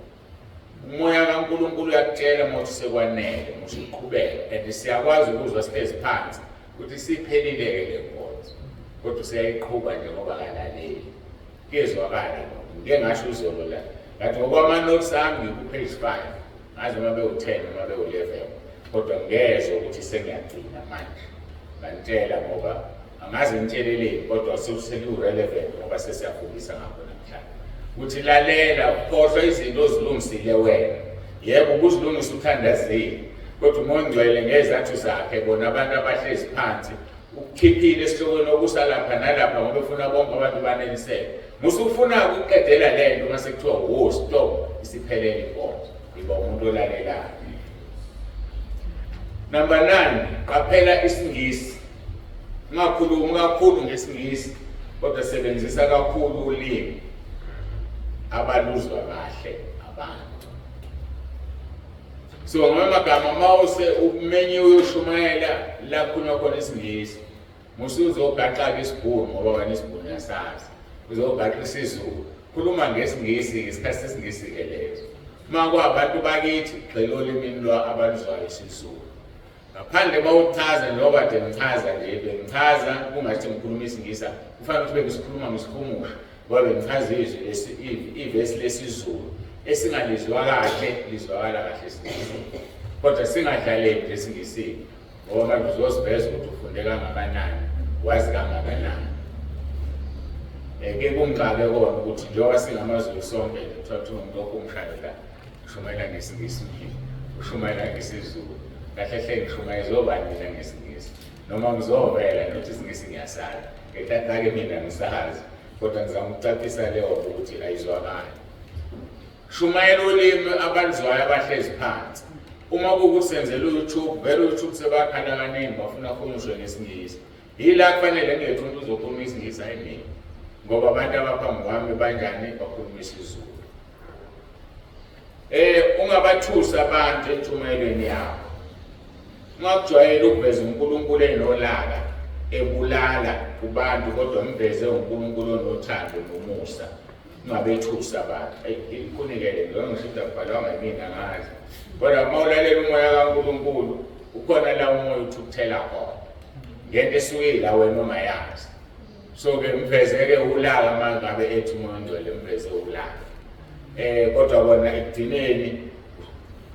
Umoya kaNkulunkulu uyakutshela uma uthi sekwanele, uma usuqhubeka, and siyakwazi ukuzwa sihlezi phansi ukuthi siphelile-ke le nkonzo, kodwa useyayiqhuba nje ngoba akalaleli. Kuyezwakala lokho. Ngike ngasho izolo la, ngathi ngokwama-notes ami ngiku-page 5, ngazi noma bewu-10 noma bewu-11, kodwa ngezwa ukuthi sengiyagcina manje. Nganitshela ngoba angaze ngitsheleleni, kodwa sekuwu-relevant ngoba sesiyafundisa ngakho namhlanje. Ukuthi lalela, ukhohlwa izinto ozilungisile wena. Yebo, ukuzilungisa uthandazile, kodwa uMoya oNgcwele ngezathu zakhe bona abantu abahlezi phansi ukukhiphile esihlokweni okusalapha nalapha ngoba efuna bonke abantu baneliseke. Musufuna ukuqedela le nto mase kuthiwa wo stop, isiphelele inkonzo. Yiba umuntu olalelayo. Number 9, qaphela isiNgisi. Ungakhulumi kakhulu ngesiNgisi, kodwa sebenzisa kakhulu ulimi abaluzwa kahle abantu. So ngamagama mawuse umenyiwe uyoshumayela la kukhulunywa khona isiNgisi, musuzogaxa-ke isiBhunu ngoba wena isiBhunu uyasazi, uzogaxa isiZulu. Khuluma ngesiNgisi ngesikhathi sesiNgisi-ke leso. Uma kwabantu bakithi, gxila olimini lwa abaluzwayo isiZulu. Ngaphandle uma uchaza njengoba kade ngichaza nje, bengichaza kungathi ngikhuluma isiNgisi, kufanele ukuthi bengisikhuluma ngisihumusha ngoba bengichaza izwi ivesi lesiZulu esingalizwa kahle, lizwakala kahle esiNgisini. Kodwa singadlaleli nje esiNgisini ngoba manje uzoziveza ukuthi ufunde kangakanani, wazi kangakanani. Ke kungixake kona ukuthi njengoba singamaZulu sonke nje kuthiwa kuthiwa umuntu ohumushayo la ushumayela ngesiNgisi mina, ushumayela ngesiZulu. Kahle hle ngishumayeza obani mina ngesiNgisi? Noma ngizovela nokuthi isiNgisi ngiyasazi. Ngenhlanhla-ke mina ngisazi, kodwa ngizama ukucacisa leyo nto ukuthi ayizwakali. Shumayela ulimi abaluzwayo abahlezi phansi. Uma kuwukuthi senzela u-YouTube, vele u-YouTube sebakhala kaningi bafuna kuhunyushwe ngesiNgisi. Yila kufanele ngilethe umuntu uzokhuluma isiNgisi hayi mina. Ngoba abantu abaphambi kwami banjani bakhuluma isiZulu. Ungabathusi abantu entshumayelweni yakho. Ungakujwayeli ukuveza uNkulunkulu enolaka, ebulala kubantu, kodwa mveze uNkulunkulu onothando nomusa. Ungabethusi abantu. Ikhunike le nto, ngisho ukuthi akubhalwanga yimina angazi. Kodwa uma ulalela umoya kaNkulunkulu, ukhona la umoya uthukuthela khona. Ngento esuke ila wena ongayazi. So-ke mveze-ke ulaka uma ngabe ethi umoya ongcwele mveze ulaka. Kodwa kona ekugcineni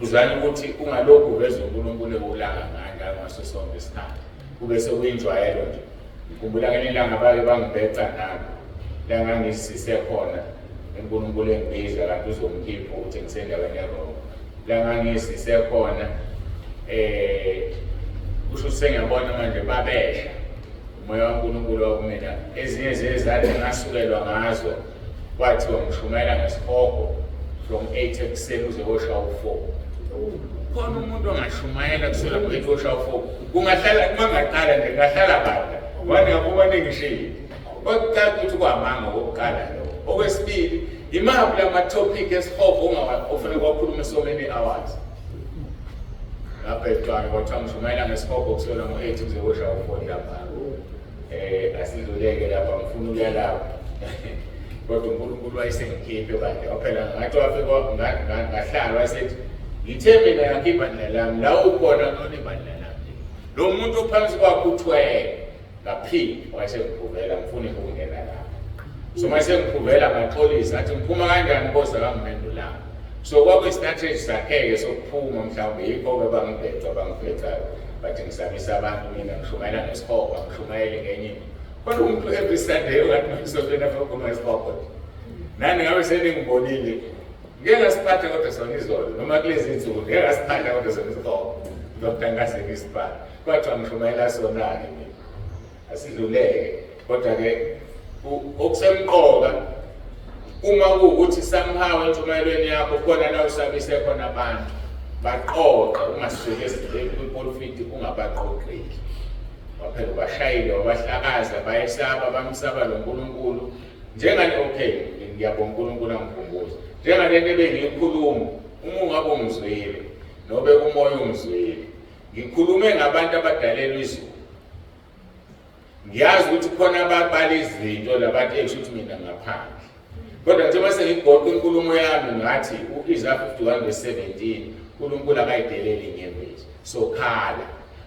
uzani ukuthi ungalokhu uveza uNkulunkulu ewulaka kanjalo ngaso sonke isikhathi. Kube sekuyinjwayelo nje. Ngikhumbula ngelinye ilanga bake bangibheca nami. La ngangisise khona uNkulunkulu engibiza kanti uzongikhipha ukuthi ngisendaweni erong. La ngangisise khona kusho ukuthi sengiyabona manje babesha. Umoya kaNkulunkulu wakumina ezinye zezandla ngasukelwa ngazo kwathiwa ngishumayela ngesihogo from 8 ekuseni kuze koshaya u-4. Khona umuntu ongashumayela kusukela ngo-8 koshaya u-4. Kungahlala uma ngaqala nje kungahlala bandla. Wani ngabuka ningishilo. Kwakucaca ukuthi kwamanga okokuqala lokho. Okwesibili, imaphi lama topic esihogo ofanele kwakhuluma so many hours. Ngabhecwa-ke kwathiwa ngishumayela ngesihogo kusukela ngo-8 kuze koshaya u-4 ntambama. Asidluleke lapha, ngifuna ukuya lapha. Kodwa uNkulunkulu wayesengikhiphe bandla. Waphela ngathi wafika ngahlala wayesethi ngithe mina yakhe ibandla lami la ukhona kulona ibandla lami. Lo muntu ophansi kwakho uthwele ngaphinde wayesengiphuvela ngifuna ukungena lapha. So uma sengiphuvela ngaxolisa ngathi ngiphuma kanjani Nkosi akangiphendulanga. So kwakuyi-strategy sakhe-ke sokuphuma mhlawumbe yikho-ke bangibheca bangibhecayo bathi ngisabisa abantu mina ngishumayela ngesihogo angishumayeli ngenye into. Kodwa umuntu every Sunday ungathi ngisontweni afike ukhuluma ngesihogo nje. Nani ngabe seningibonile. Ngeke ngasiphatha kodwa sona izolo noma kulezi insuku ngeke ngasiphatha kodwa sona isihogo. Kodwa ngase ngisibhale. Kwathiwa ngishumayela sona-ke mina. Asidluleke. Kodwa-ke okusemqoka uma kuwukuthi somehow entshumayelweni yakho khona la usabise khona abantu baqoqe ungasuki kwipolofiti ungabaqoqeli waphela ubashayile wabahlakaza bayesaba bamsaba lo nkulunkulu njengale okay ngiyabonga uNkulunkulu angikhumbuze njengalento ebengiyikhuluma uma ungabe ungizwile nobe umoya ungizwile ngikhulume ngabantu abadalelwa izulu ngiyazi ukuthi khona ababala izinto labantu esho ukuthi mina ngaphandle kodwa njengoba sengigoqa inkulumo yami ngathi u-Isaya 51 verse 17 uNkulunkulu akayideleli inyembezi so khala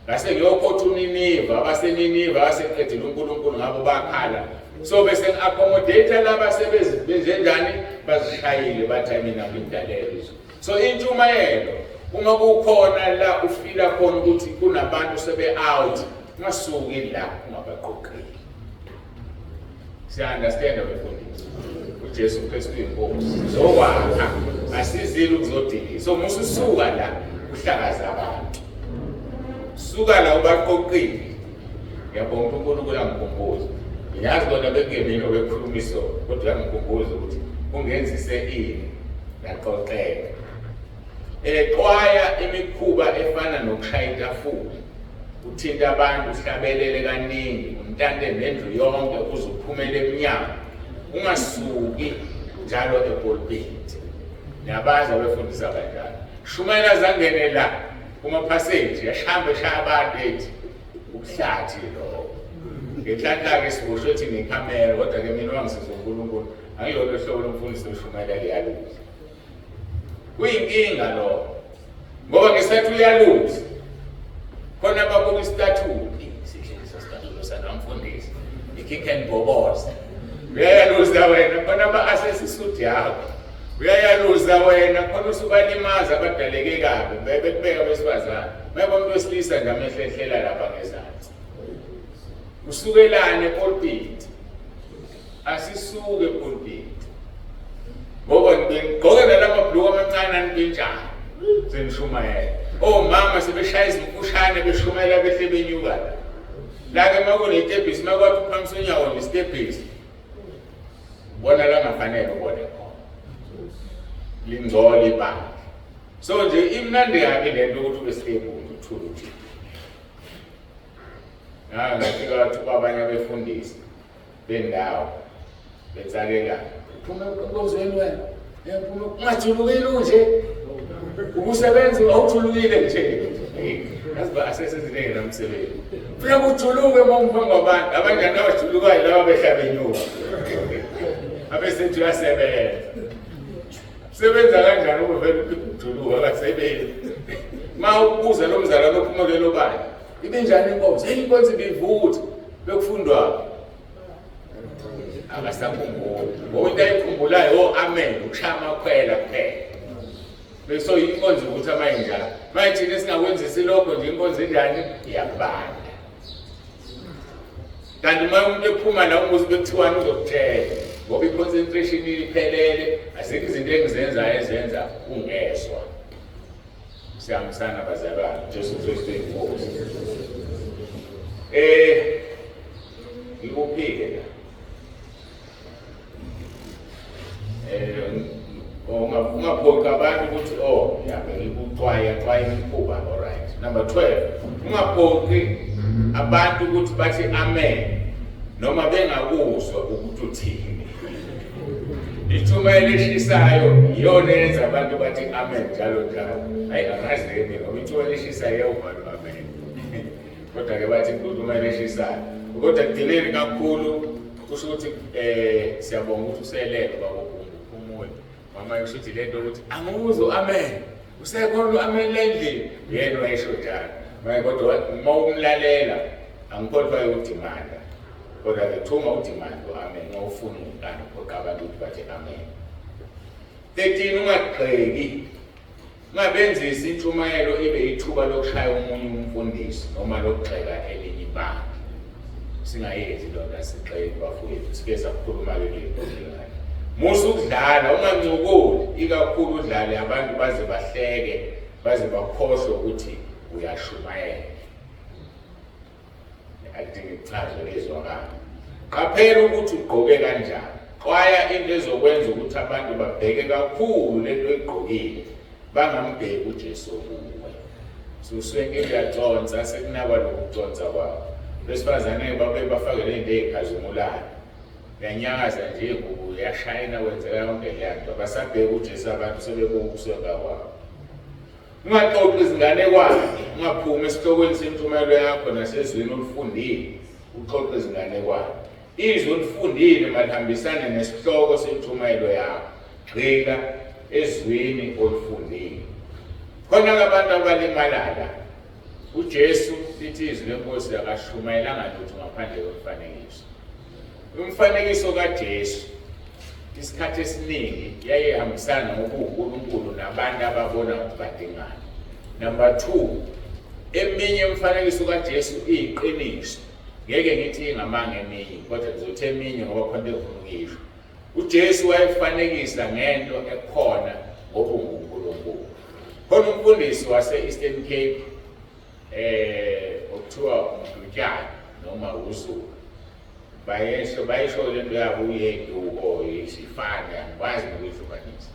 ngase ngiyokhotha uNiniva abaseNiniva aseqedile uNkulunkulu ngabo bakhala so bese ngi-accommodate laba sebezenjani bazishayile bathi mina ngidalele izulu so intshumayelo uma kukhona la ufila khona ukuthi kunabantu sebe-out ungasuki la ungabaqoqeli siya-understanda befundisi uJesu Kristu inkosi zokwakha asizile ukuzodilisa so mususuka la uhlakaza abantu suka la ubaqoqile ngiyabonga uNkulunkulu angikhumbuze ngiyazi kona bekungemini obekhuluma isona kodwa uyangikhumbuza ukuthi ungenzise ini ngaqoqeka exwaya imikhuba efana nokushaya itafula uthinta abantu uhlabelele kaningi untante nendlu yonke uze uphumele emnyango ungasuki njalo epulpit niyabazi abefundisa kanjalo shumayela zangene la kumaphaseji yashambe shaya abantu ethi ubuhlathi lokho ngenhlanhla-ke siboshwe ethi ngekhamera kodwa-ke mina wangisiza unkulunkulu angilolo hlobo lomfundisi oshumayela liyaluza Kuyinkinga lokho. Ngoba ngesikhathi uyaluza khona ababuka isitatulo, sihle leso sitatulo sakamfundisi. I-kick and boboza. Uyayaluza wena khona ba-assess isuit yakho. Uyayaluza wena khona usubalimaza abadaleke kabi bebekubeka besifazane. Maybe umuntu wesilisa nje amehlo ehlela lapha ngezansi. Usukelane epulpit. Asisuke epulpit. Ngoba ngigqoke nalama bhluku amancane anipintshana. Senishumayela. Omama sebeshaya izimfushane beshumayela behle benyuka la. La ke makunetebhisi makwathi uphakamisa unyawo nesitebhisi. Ubona la ngafanele ubone khona. Lingcole ibandla. So nje imnandi kabi lento ukuthi ube stable uthule uthi. Ngafika wathuka abanye abefundisi bendawo betsakeka uphume enkonzweni wena uphume ungajulukile unje ubusebenzi awujulukile nje yazi ba aseseziningi namsebenzi funa kujuluke uma umphambi kwabantu abanjani abajulukayo laba behla benyuka abesethi uyasebenza sebenza kanjani ukuvela ujuluka akasebenzi uma ubuza lo mzalwane ophuma kulelo bandla Ibinjani inkonzo? Hey inkonzo ibivutha. Bekufundwa. Akasakhumbuli. Ngoba into ayikhumbulayo oh amen ukushaya amakhwela kuphela. Bese inkonzo ukuthi amayinjalo. Manje thina singakwenzisi lokho nje inkonzo injani? Iyabanda. Kanti uma umuntu ephuma la umuzi bekuthiwani uzokutshela ngoba i-concentration iphelele azikho izinto engizenzayo ezenza ungezwa. Siyahambisana bazalwane, Jesu Kristu inkosi. Ngikuphike la. Ungaphoqi abantu ukuthi oh yabe ngikuxwaya xwaya imikhuba all right. Number 12, ungaphoqi abantu ukuthi bathi amen noma bengakuzwa ukuthi uthini. Intshumayelo eshisayo iyona eyenza abantu bathi amen njalo njalo. Hayi angazi ke mina ngoba intshumayelo eshisayo iyawuvala amen. Kodwa ke bathi intshumayelo eshisayo. Kodwa kugcineni kakhulu kusho ukuthi siyabonga ukuthi uselele baba uphumule. Mama kusho ukuthi lento ukuthi angikuzwa amen. Usekhona u-amen lendlini. Yena wayesho njalo. Manje kodwa uma umlalela angikholwa udimanda. Kodwa ke thuma udimanda u-amen uma ufuna umntana uphoqa abantu ukuthi bathi amen. 13 ungagxeki ungabenzisi intshumayelo ibe ithuba lokushaya omunye umfundisi noma lokugxeka elinye ibandla. Singayenzi loo nto asigxeki bafowethu sike sakhuluma-ke kule nto njengale. Musa ukudlala ungancokoli ikakhulu udlale abantu baze bahleke baze bakhohlwe ukuthi Uyashumayela. Akudingi kuchazwe lezwakala. Qaphela ukuthi ugqoke kanjani. Xwaya into ezokwenza ukuthi abantu babheke kakhulu lento oyigqokile, bangambheki uJesu kuwe. Suswenkile uyaconsa sekunakwa lokuconsa kwakho. Besifazane babe bafake lento ezikhazimulayo. Uyanyakaza nje ingubo uyashayina kwenzeka yonke leya nto. Abasabheki uJesu abantu sebebuka ukuswenka kwakho. Ungaxoxi izinganekwane, ungaphumi esihlokweni sentshumayelo yakho nasezwini olifundile, uxoxe izinganekwane. Izwi olifundile malihambisane nesihloko sentshumayelo yakho. Gxila ezwini olifundile. Khona-ke abantu abalimala la. UJesu lithi izwi lenkosi akashumayelanga lutho ngaphandle komfanekiso. Umfanekiso kaJesu isikhathi esiningi yayihambisana ngokuwuNkulunkulu nabantu ababona ukuthi badingani. Number 2, eminye imifanekiso kaJesu iyiqiniso. Ngeke ngithi ingamanga eminye, kodwa ngizothi eminye ngoba khona into engifuna ukuyisho. UJesu wayefanekisa ngento ekhona ngoba unguNkulunkulu. Khona umfundisi wase-Eastern Cape okuthiwa uMdutshana noma uZulu bayesho bayisho le nto yabo uyeduko isifane angikwazi nokuyihlukanisa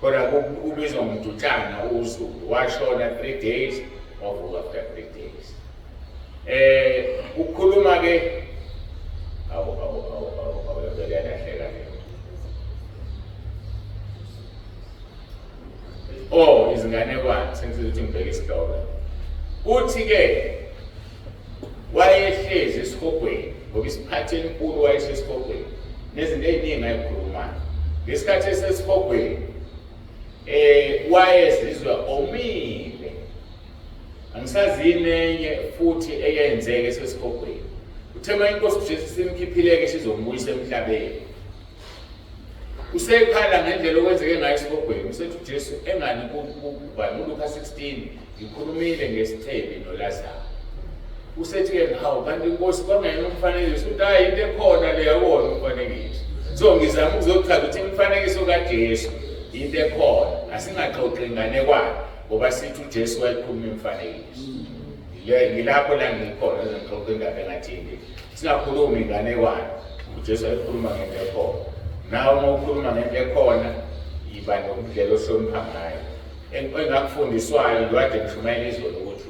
kodwa ubizwa ngomdutshana uZulu washona 3 days wavuka after 3 days ukhuluma ke awu awu awu awu awu yavele yalahleka le Oh izinganekwane sengizothi ngibheke isihloko. Uthi ke wayehlezi esihogweni ngoba isiphathi enkulu wayesesihogweni nezinto eziningi ayikhulumayo. Ngesikhathi esesihogweni wayezizwa omile. Angisazi yini enye futhi eyenzeka esesihogweni. Uthe uma inkosi uJesu simkhiphile-ke sizombuyisa emhlabeni. Usekhala ngendlela okwenzeke ngayo esihogweni. Usethi uJesu engani kubani uLuka 16 ngikhulumile ngesicebi noLazaru. Usethi-ke hawu kanti inkosi kwangena umfanekiso uthi hayi into ekhona le yawona umfanekiso. So ngizama ukuzochaza ukuthi imifanekiso kaJesu into ekhona asingaxoxi inganekwane ngoba sithi uJesu wayekhuluma imifanekiso. Ngilapho la ngikhona ngixoxa indaba engathini. Singakhulumi inganekwane. UJesu wayekhuluma ngento ekhona. Nawe uma ukhuluma ngento ekhona yiba nokudlela ohlonipha ngayo. Engakufundiswayo ngikade ngishumayela izolo ukuthi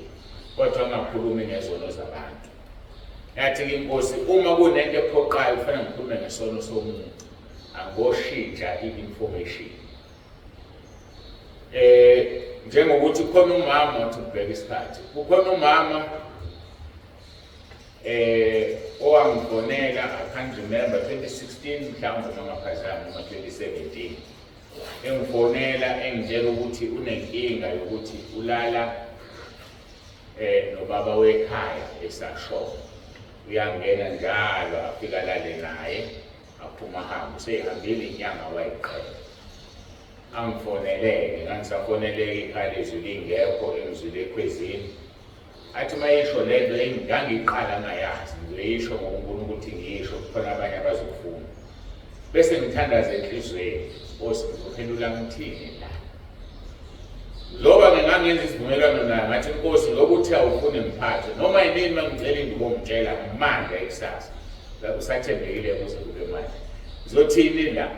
kodwa ungakhulumi ngezono zabantu. Yathi-ke inkosi uma kunento ephoqayo kufanele ngikhulume ngesono somuntu. Angoshintsha i-information. Njengokuthi khona umama othi ubheka isikhathi. Kukhona umama owangifonela, I can't remember, 2016 mhlawumbe noma ngaphazami noma 2017, engifonela engitshela ukuthi unenkinga yokuthi ulala nobaba wekhaya esashona. Uyangena njalo afika alale naye aphuma ahambe, useyihambile inyanga wayiqhela. Angifoneleke, ngangisafoneleka ikhaya lezwi lingekho engizwile ekhwezini. Athi uma esho le nto ngangiqala ngayazi ngizoyisho ngoba uNkulunkulu uthi ngiyisho kukhona abanye abazofuna. Bese ngithandaza enhliziyweni, Nkosi ngizophendula ngithini la. Loba ngingangenza isivumelwano naye ngathi Nkosi lokhu uthi awufuni ngiphathe noma yinini uma ngicela indubo ngitshela manje kusasa. Usathembekile kuze kube manje. Ngizothini la?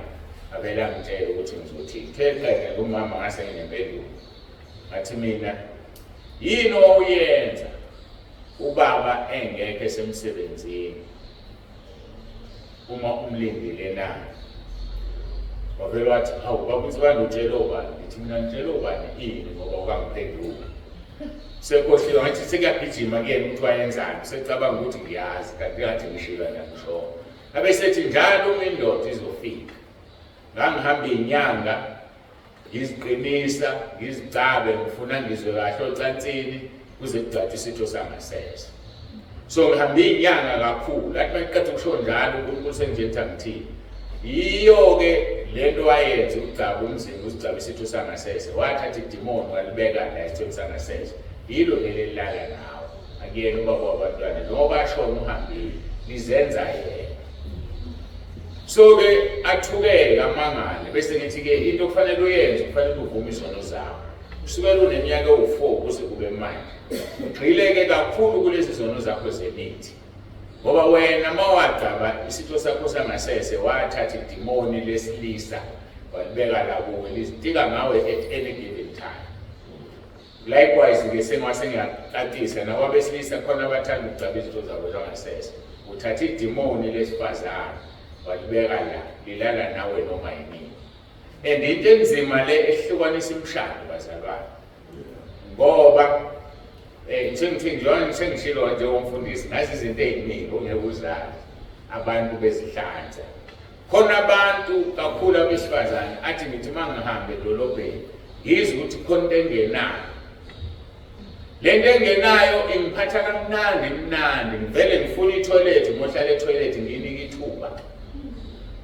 Avele angitshele ukuthi ngizothini. Uthe qede kumama ngase nginempendulo. Ngathi mina yini owuyenza ubaba engekho esemsebenzini uma umlindile na? Wavele wathi hawu baba uNsibande utshele obani? Ngithi mina ngitshele obani ini ngoba ukangiphendula. Sekhohliwe ngathi sekuyagijima kuyena ukuthi wayenzani, usecabanga ukuthi ngiyazi kanti ngathi ngishilo angisho. Abesethi njalo uma indoda izofika ngangihamba inyanga ngiziqinisa ngizicabe ngifuna ngizwe kahle ocansini kuze kugcatshwe isitho sangasese. So ngihambe inyanga kakhulu athi mayiqeda ukusho njalo uNkulunkulu sengitshela angithini. Yiyo-ke le nto wayenza ukugcaba umzimba uzigcaba isitho sangasese, wathatha idimoni walibeka la esithweni sangasese. Yilo leli elilala nawe, akuyena ubaba wabantwana noma bashona uhambile nizenza yena. So-ke athukeke amangale bese ngithi-ke into okufanele uyenze kufanele uvume izono zakho. Kusukela uneminyaka ewu-4 kuze kube manje. Ugxileke kakhulu kulezi zono zakho zemithi. Ngoba wena mawagcaba isitho sakho sangasese wathatha idimoni lesilisa walibeka la kuwe lizitika ngawe at any given time. Likewise ke sengase ngiyacacisa nakwabesilisa khona abathanda ukugcaba izinto zabo zangasese. Uthatha idimoni lesifazane walibeka la lilala nawe noma yinini. And into enzima le ehlukanisa imishado bazalwane. Ngoba njengithi njengoba sengishilo njengomfundisi ngazi izinto eziningi ongeke uzazi abantu bezihlanza. Khona abantu kakhulu abesifazane athi ngithi uma ngihambe edolobheni ngizwe ukuthi khona into engenayo. Le nto engenayo ingiphatha kamnandi mnandi ngivele ngifuna ithoyilethi ngohlala ethoyilethi nginike ithuba.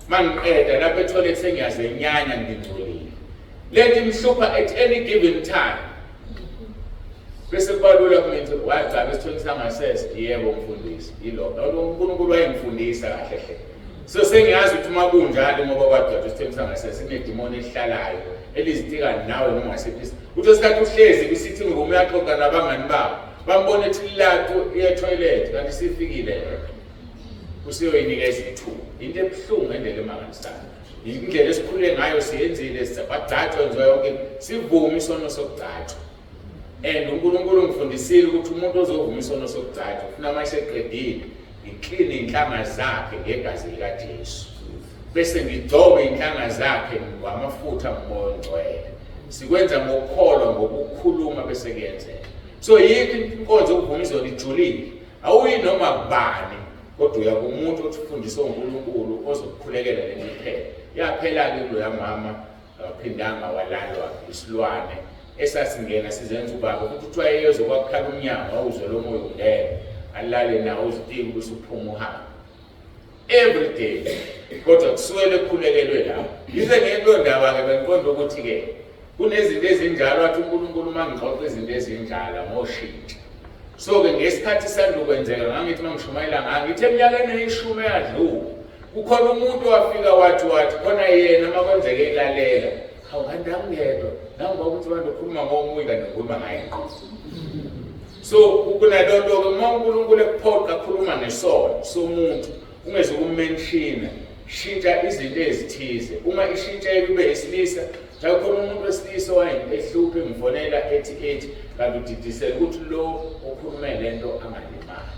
Mangiqeda lapha ethoyilethi sengiyazenyanya ngingcolile. Le nto imhlupha at any given time. Bese kubalula kumina ukuthi wagcaba esithweni sangasese yebo mfundisi yilokho. UNkulunkulu wayengifundisa kahle hle. So sengiyazi ukuthi uma kunjalo ngoba kwagcwatshwa isithweni sangasese kunedimoni elihlalayo elizitika nawe noma ngasiphi. Uthi esikhathi uhlezi kwi-sitting room uyaxoxa nabangani babo. Bambona ethi latu iye toilet kanti sifikile. Usiyoyinikeza ithuba. Into ebuhlungu ngendlela emangalisayo. Indlela esikhule ngayo siyenzile bagcatshwa nje yonke sivume isono sokugcatshwa. And uNkulunkulu ungifundisile ukuthi umuntu ozovuma isono sokugcatshwa ufuna uma eseqedile ngikline inhlanga zakhe ngegazi likaJesu. Bese ngigcobe inhlanga zakhe ngamafutha ngomoya ongcwele. Sikwenza ngokukholwa ngokukhuluma bese kuyenzeka. So yikho inkonzo yokuvuma izono ijulile. Awuyi noma kubani kodwa uya kumuntu othi ufundiswe uNkulunkulu ozokukhulekela le miphela. Yaphela-ke kuloya mama akaphindanga walalwa isilwane esasingena sizenza ubaba futhi kuthiwa yezwe kwakukhala umnyango wawuzwe lo moya ungena alale nawo uzitike ubese uphuma uhambe every day kodwa kusukela ekhulekelwe lapho yize ngento ndaba-ke bengiqonda ukuthi-ke kunezinto ezinjalo athi uNkulunkulu uma ngixoxa izinto ezinjalo ngoshintsha so-ke ngesikhathi sandukwenzeka ngangithi uma ngishumayela ngangithi eminyakeni eyishumi eyadlula kukhona umuntu owafika wathi wathi khona yena uma kwenzeke elalela hawu kanti angingedwa nangoba ukuthi abantu ukhuluma ngomunye kanti ngikhuluma ngaye ngqo. So kunalonto-ke uma uNkulunkulu ekuphoqa akhuluma ngesono somuntu ungeze ukummenshina shintsha izinto ezithize uma ishintsha kube esilisa njalo khona umuntu wesilisa owayehluphe ngifonela ethi ethi kanti udidisela ukuthi lo okhulume lento angalimali.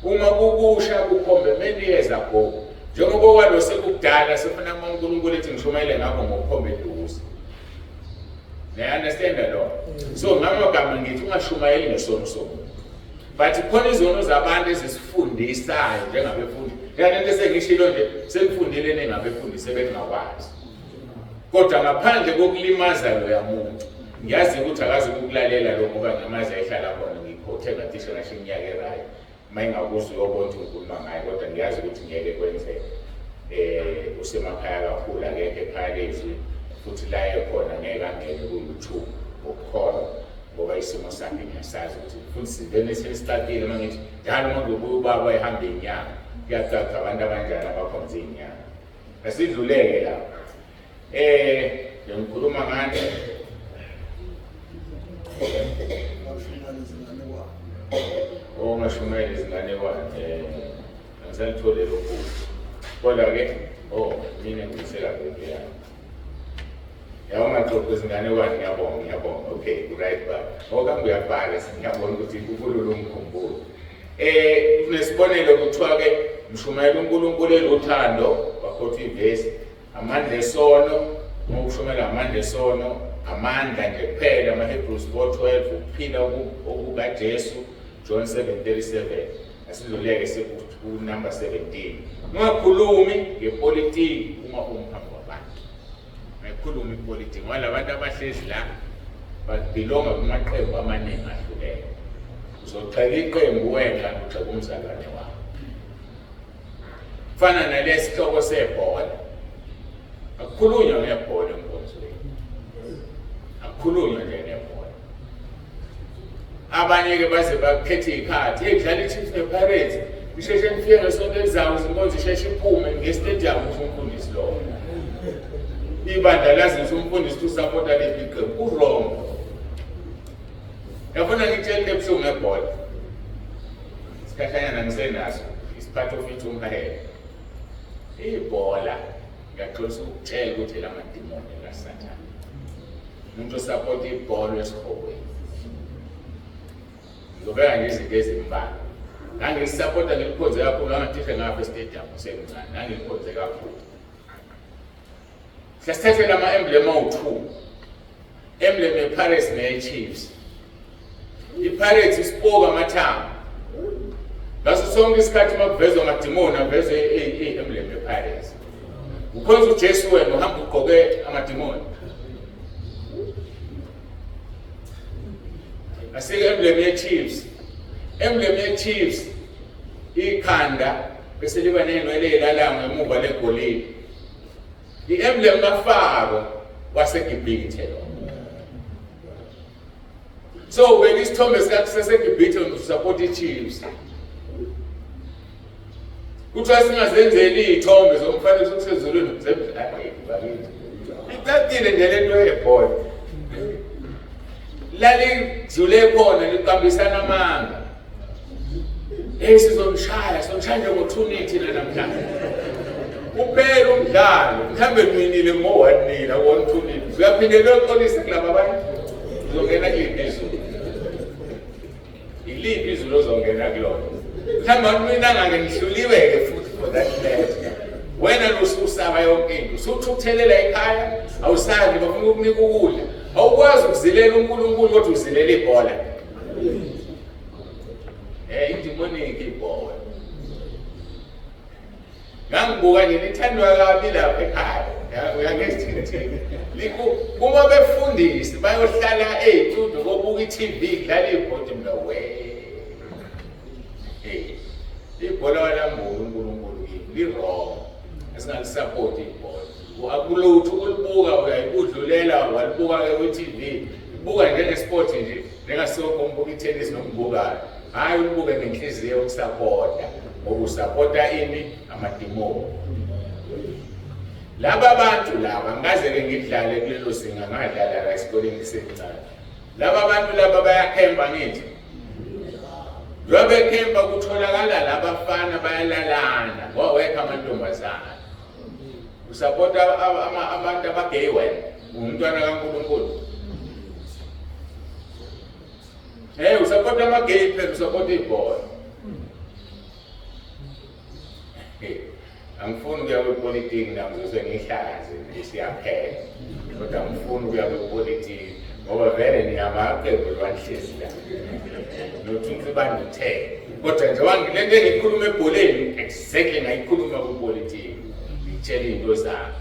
Uma kukusha kukhombe many years ago njengoba kwalo sekukudala sefuna uma uNkulunkulu ethi ngishumayele ngakho ngokukhomba eduze. Niya-understand lo? So ngamagama ngithi ungashumayeli ngesono somuntu. But khona izono zabantu ezisifundisayo njengabefundi. Kanti into esengishilo nje sengifundile ningabefundisi sebengakwazi. Kodwa ngaphandle kokulimaza loya muntu ngiyazi ukuthi akazi ukukulalela lo ngoba ngiyamazi ayihlala khona ngikhothe ngacishe ngasho iminyaka erayo. Uma ingakuzwa uyobona ukuthi ngikhuluma ngaye kodwa ngiyazi ukuthi ngeke kwenzeke. Usemakhaya kakhulu akekho ekhaya lezwi futhi la ekhona ngeke angene ku-YouTube ngokukholwa ngoba isimo sakhe ngiyasazi ukuthi futhi sivele sesicacile uma ngithi njalo uma kuzobuya ubaba ehamba inyanga kuyacaca abantu abanjani abakhonza iy'nyanga. Asidluleke lapho. Ngikhuluma ngani? Ongashumayela izinganekwane. Angisalithole lokhu. Kodwa ke oh mina ngibuyisela kuphi ya. Ya ungaxoxi izinganekwane ngiyabonga ngiyabonga. Okay, right ba. Okambe uyabhala ngiyabona ukuthi ukulula umkhumbulo. Kunesibonelo kuthiwa ke mshumayela uNkulunkulu eluthando bakhotha ivesi amandla esono uma ushumela amandla esono amandla nje kuphela ama-Hebrews 4:12 ukuphila okukaJesu John 7:37 asidluleke seku-number 17 ungakhulumi ngepolitiki uma umphambi wabantu ungayikhulumi ipolitiki ngoba labantu abahlezi la babhilonga kumaqembu amaningi ahlukene uzogxeka iqembu wena kanti ugxeka umzalwane wakho fana nalesihloko sebhola akukhulunywa ngebhola enkonzweni akukhulunywa nje ngebhola abanye-ke baze bakhethe iy'khathi hey dlala i-Chiefs ne-Pirates isheshe nifike ngesonto elizayo izinkonzo isheshe iphume nge-stadium usho umfundisi lowo ibandla lazi ngisho umfundisi ukuthi usapota liphi iqembu u-wrong. Yabona ngitshela into ebuhlungu ngebhola. Isikhashanyana ngisenaso, it's part of intshumayelo. Ibhola ngiyaxolisa ukukutshela ukuthi elamadimoni kaSathane. Umuntu osapota ibhola esihogweni. Ngizobeka nje izinto ezimbalwa. Ngangilisapota ngilikhonze kakhulu, ngangicishe ngafa estadium ngisemncane, ngangilikhonze kakhulu. Sesithethe lama-emblem awu-two. Emblem yePirates neye-Chiefs. I-Pirates isipoka amathambo. Ngaso sonke isikhathi uma kuvezwa amadimoni avezwe i-emblem yePirates. Ukhonza uJesu wena uhamba ugqoke amadimoni. Asike emblem ye-Chiefs. Emblem ye-Chiefs ikhanda bese liba nezinwele ezilala ngemuva legolide. I-emblem kaFaro waseGibhithe lo. So ubeka isithombe sikaseGibhithe usupport i-Chiefs. Kuthiwa singazenzeli iy'thombe zomfanekiso kusezulwini bakithi. Icacile nje le nto yebhola. Lalijule khona liqambisana amanga. Hey sizomshaya, sizomshaya nje ngo-2 thina namhlanje. Uphela umdlalo, mhlawumbe niwinile ngo-1-0, ngo-2-0. Uyaphinde uyoxolisa kulaba abantu. Uzongena kuliphi izulu? Iliphi izulu ozongena kulona? Mhlawumbe anuwinanga-ke nihluliwe-ke futhi for that matter. Wena lususaba yonke into, usuthukuthelela ekhaya, awusadli, bafuna ukukunika ukudla. Awukwazi ukuzilela uNkulunkulu kodwa uzilela ibhola. Eh idemonic ibhola. Ngangibuka nje lithandwa kabi lapha ekhaya. Uyangizithini. Liku kuma befundisi bayohlala ezitudio kobuka iTV kudlala ibhodi mina we. Hey. Ibhola walambuka uNkulunkulu kimi li wrong. Esingalisapoti ibhola. Akulutho ukulibuka uyayibudlulela walibuka ke kwi-TV. Buka njenge-sport nje. Njengasonke umbuka itennis nombukayo. Hayi ulibuke ngenhliziyo ukusapota. Ngoba usapota ini? Amadimoni. Laba bantu laba ngikaze-ke ngidlale kulelo zinga ngadlala la esikoleni ngisemncane. Laba bantu laba bayakhempa ngithi. Njengoba bekhempa kutholakala labafana bayalalana ngoba wekho amantombazane. Usapota abantu abagay wena, ungumntwana kaNkulunkulu. Hey, usapota amagay phela usapota ibhola. Hey, angifuni ukuya kwipolitiki nami ngizose ngihlakaze nje siyaphela. Kodwa angifuni ukuya kwipolitiki ngoba vele niyamaqembu lwanihlezi la. Nothi uNcibane uthe. Kodwa nje le nto engiyikhuluma ebholeni exactly ngayikhuluma kwipolitiki. Ngitshela iy'nto zami.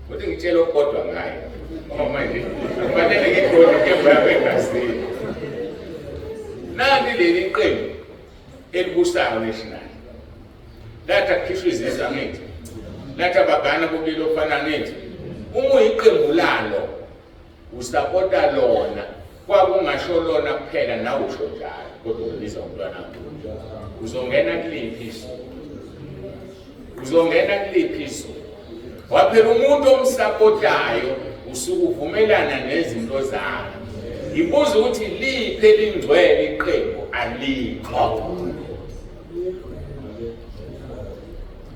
Kodwa ngitshela okukodwa ngayo. Ngoba manje kufanele ngikhona inkemba yami egazini. Nani leli qembu elibusayo national. Lathi akukhishwa izisu angithi. Lathi abagana bobulili obufana angithi. Uma uyiqembu lalo usapota lona kwakungasho lona kuphela nawe usho njalo kodwa ubiza umntwana uzongena kuliphi izulu uzongena kuliphi izulu waphela umuntu omsapotayo usuke uvumelana nezinto zakhe ngibuza ukuthi liphi elingcwele iqembu alikho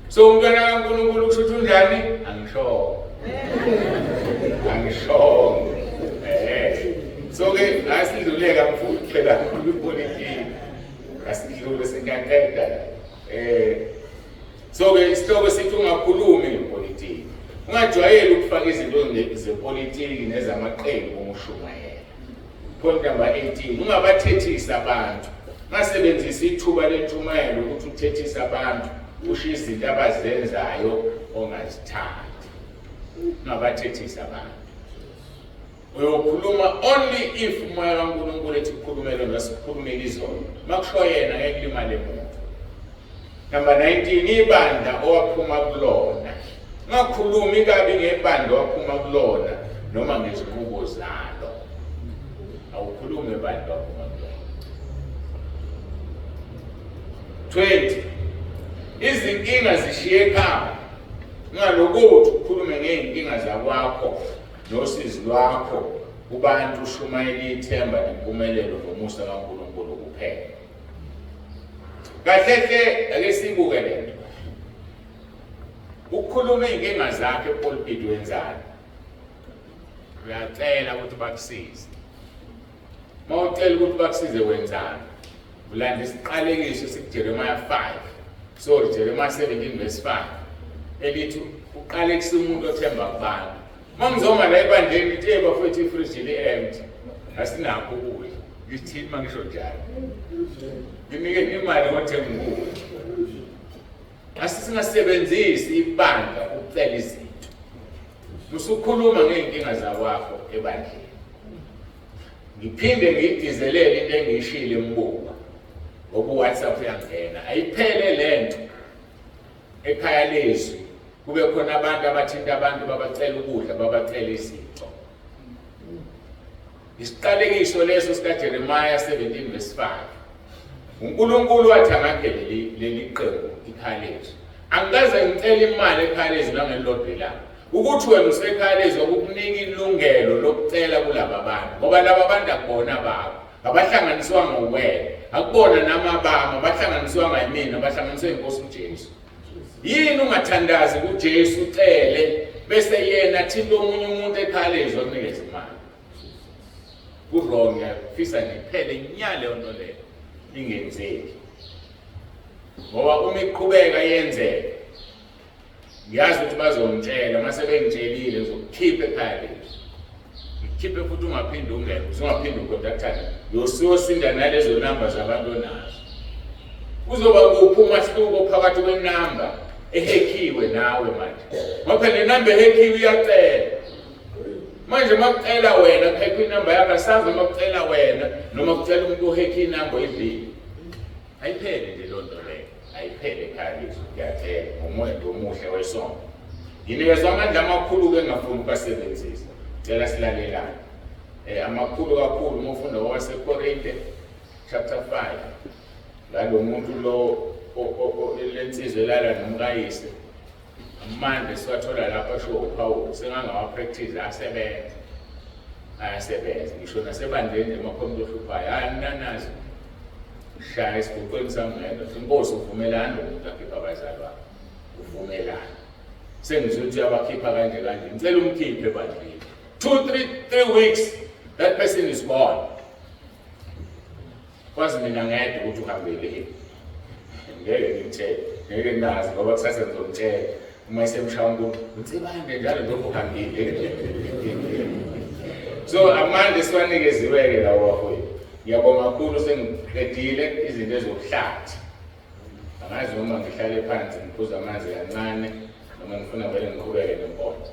So umntwana kaNkulunkulu kusho ukuthi unjani? Angishongo. Angishongo. Eh. So ke asidluleka mfuthu phela kwipolitiki. Asidlule singaqeda. Eh. So ke isihloko sithi ungakhulumi ngepolitiki. Ungajwayeli ukufaka izinto zepolitiki nezamaqembu umushumayela. Point number 18 ungabathethisi abantu. Ungasebenzisi ithuba lentshumayelo ukuthi uthethise abantu usho izinto abazenzayo ongazithandi. Ungabathethisi abantu. Uyokhuluma only if umoya kaNkulunkulu ethi kukhulumele nasikhulumele izolo. Makusho yena ngeke kulimale muntu. Number 19 ibandla owaphuma kulona. Ungakhulumi kabi ngebandla owaphuma kulona noma ngezinqubo zalo. Awukhulumi ngebandla owaphuma kulona. 20 Izinkinga zishiye ekhaya. Ungalokothi ukhulume ngey'nkinga zakwakho nosizi lwakho. Kubantu ushumayela ithemba nempumelelo ngomusa kaNkulunkulu kuphela. Kahle hle ake sibuke lento. Ukukhuluma izinkinga zakhe epulpit wenzani? Uyacela ukuthi bakusize. Uma ucela ukuthi bakusize wenzani? Ulanda isiqalekiso sikuJeremiah 5. Sorry, Jeremiah 17 verse 5. Elithi uqalekisa umuntu othemba kubantu. Uma ngizoma la ebandleni ngithi hey bafowethu ifriji li-empty. Asinakho ukudla. Ngithini uma ngisho njalo? Nginike imali ngothenga ukudla. Asisingasebenzisi ibandla ukucela izinto. Usukhuluma ngey'nkinga zakwakho ebandleni. Ngiphinde ngiyidizelele into engiyishilo embuka. Ngoba uWhatsApp uyangena. Ayiphele lento. Ekhaya lezwi kube khona abantu abathinta abantu babacela ukudla babacela izinto. Isiqalekiso leso sikaJeremiah 17 verse 5. uNkulunkulu wathi angakhe leli qembu ikhaya lethu. Angikaze ngicele imali ekhaya lezwi nangelilodwa ilanga. Ukuthi wena usekhaya lezwi akukuniki ilungelo lokucela kulaba bantu ngoba laba bantu akubona bakho. Abahlanganiswanga uwena. Akubona nami abami, abahlanganiswanga yimina, abahlanganiswe inkosi uJesu. Yini ungathandazi kuJesu ucele bese yena athinta omunye umuntu ekhaya lezwi akunikeze imali. Ku-wrong, ngiyafisa ngiphele nya leyo nto leyo ingenzeki. Ngoba uma iqhubeka yenzeka ngiyazi ukuthi bazongitshela, uma sebengitshelile ngizokukhipha ekhaya lethu. Ngikhiphe futhi ungaphinde ungene, usungaphinde ukhontaktane. Uyosinda nalezo namba zabantu onazo. Kuzoba kuphi umahluko phakathi kwenamba ehekhiwe nawe manje? Ngoba phela le namba ehekhiwe iyacela. Manje uma kucela wena kuhekhiwe inamba yakho, asazi noma kucela wena noma kucela umuntu ohekhe inamba oyidlile. Ayiphele nje loo nto leyo, ayiphele ekhaya lethu, ngiyacela ngomoya nje omuhle wesonto. Nginikezwa amandla amakhulu-ke engingafuni ukuwasebenzisa. Cela silalelane. Amakhulu kakhulu uma ufunda kwabaseKorinte chapter 5 ngalo muntu lo lensizwa elala nomkayise. Amandla esiwathola lapho ashiwo uPawulu sengangawa-practice asebenza. Ayasebenza ngisho nasebandleni nje uma khona umuntu ohluphayo, hayi mina nazi. Shaya esiguqweni sami ngedwa. Inkosi uvumelani lo muntu akhipha abazali bakhe. Uvumelani. Sengizwe ukuthi uyabakhipha kanje kanje. Ngicela umkhiphe ebandleni. 2 3 3 weeks that person is gone. Kwazi mina ngedwa ukuthi uhambele. Ngeke ngimtshele, ngeke ngazi ngoba kusasa ngizomtshela. Uma esemshaya uNkulunkulu, uNsibande njalo njengoba uhambile. So amandla esiwanikeziwe-ke lawo bafowethu. Ngiyabonga kakhulu sengiqedile izinto ezokuhlathi. Angazi noma ngihlale phansi ngiphuze amanzi kancane noma ngifuna vele ngiqhubeke nenkonzo.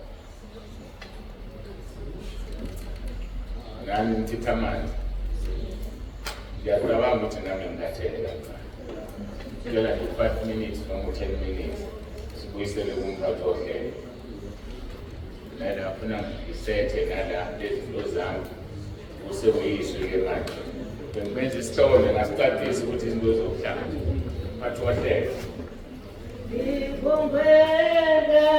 Nami ngithitha amanzi. Ngiyacabanga ukuthi nami ngikhathele kancane. Cela nje 5 minutes noma 10 minutes sibuyisele kumphathi wohlelo. Nala funa ngisethe nala lezinto zami kusekuyizwi-ke manje. Bengibenza isihloko nje ngasicacisa ukuthi izinto zokuhlala. Mphathi wohlelo. Ngikhumbule.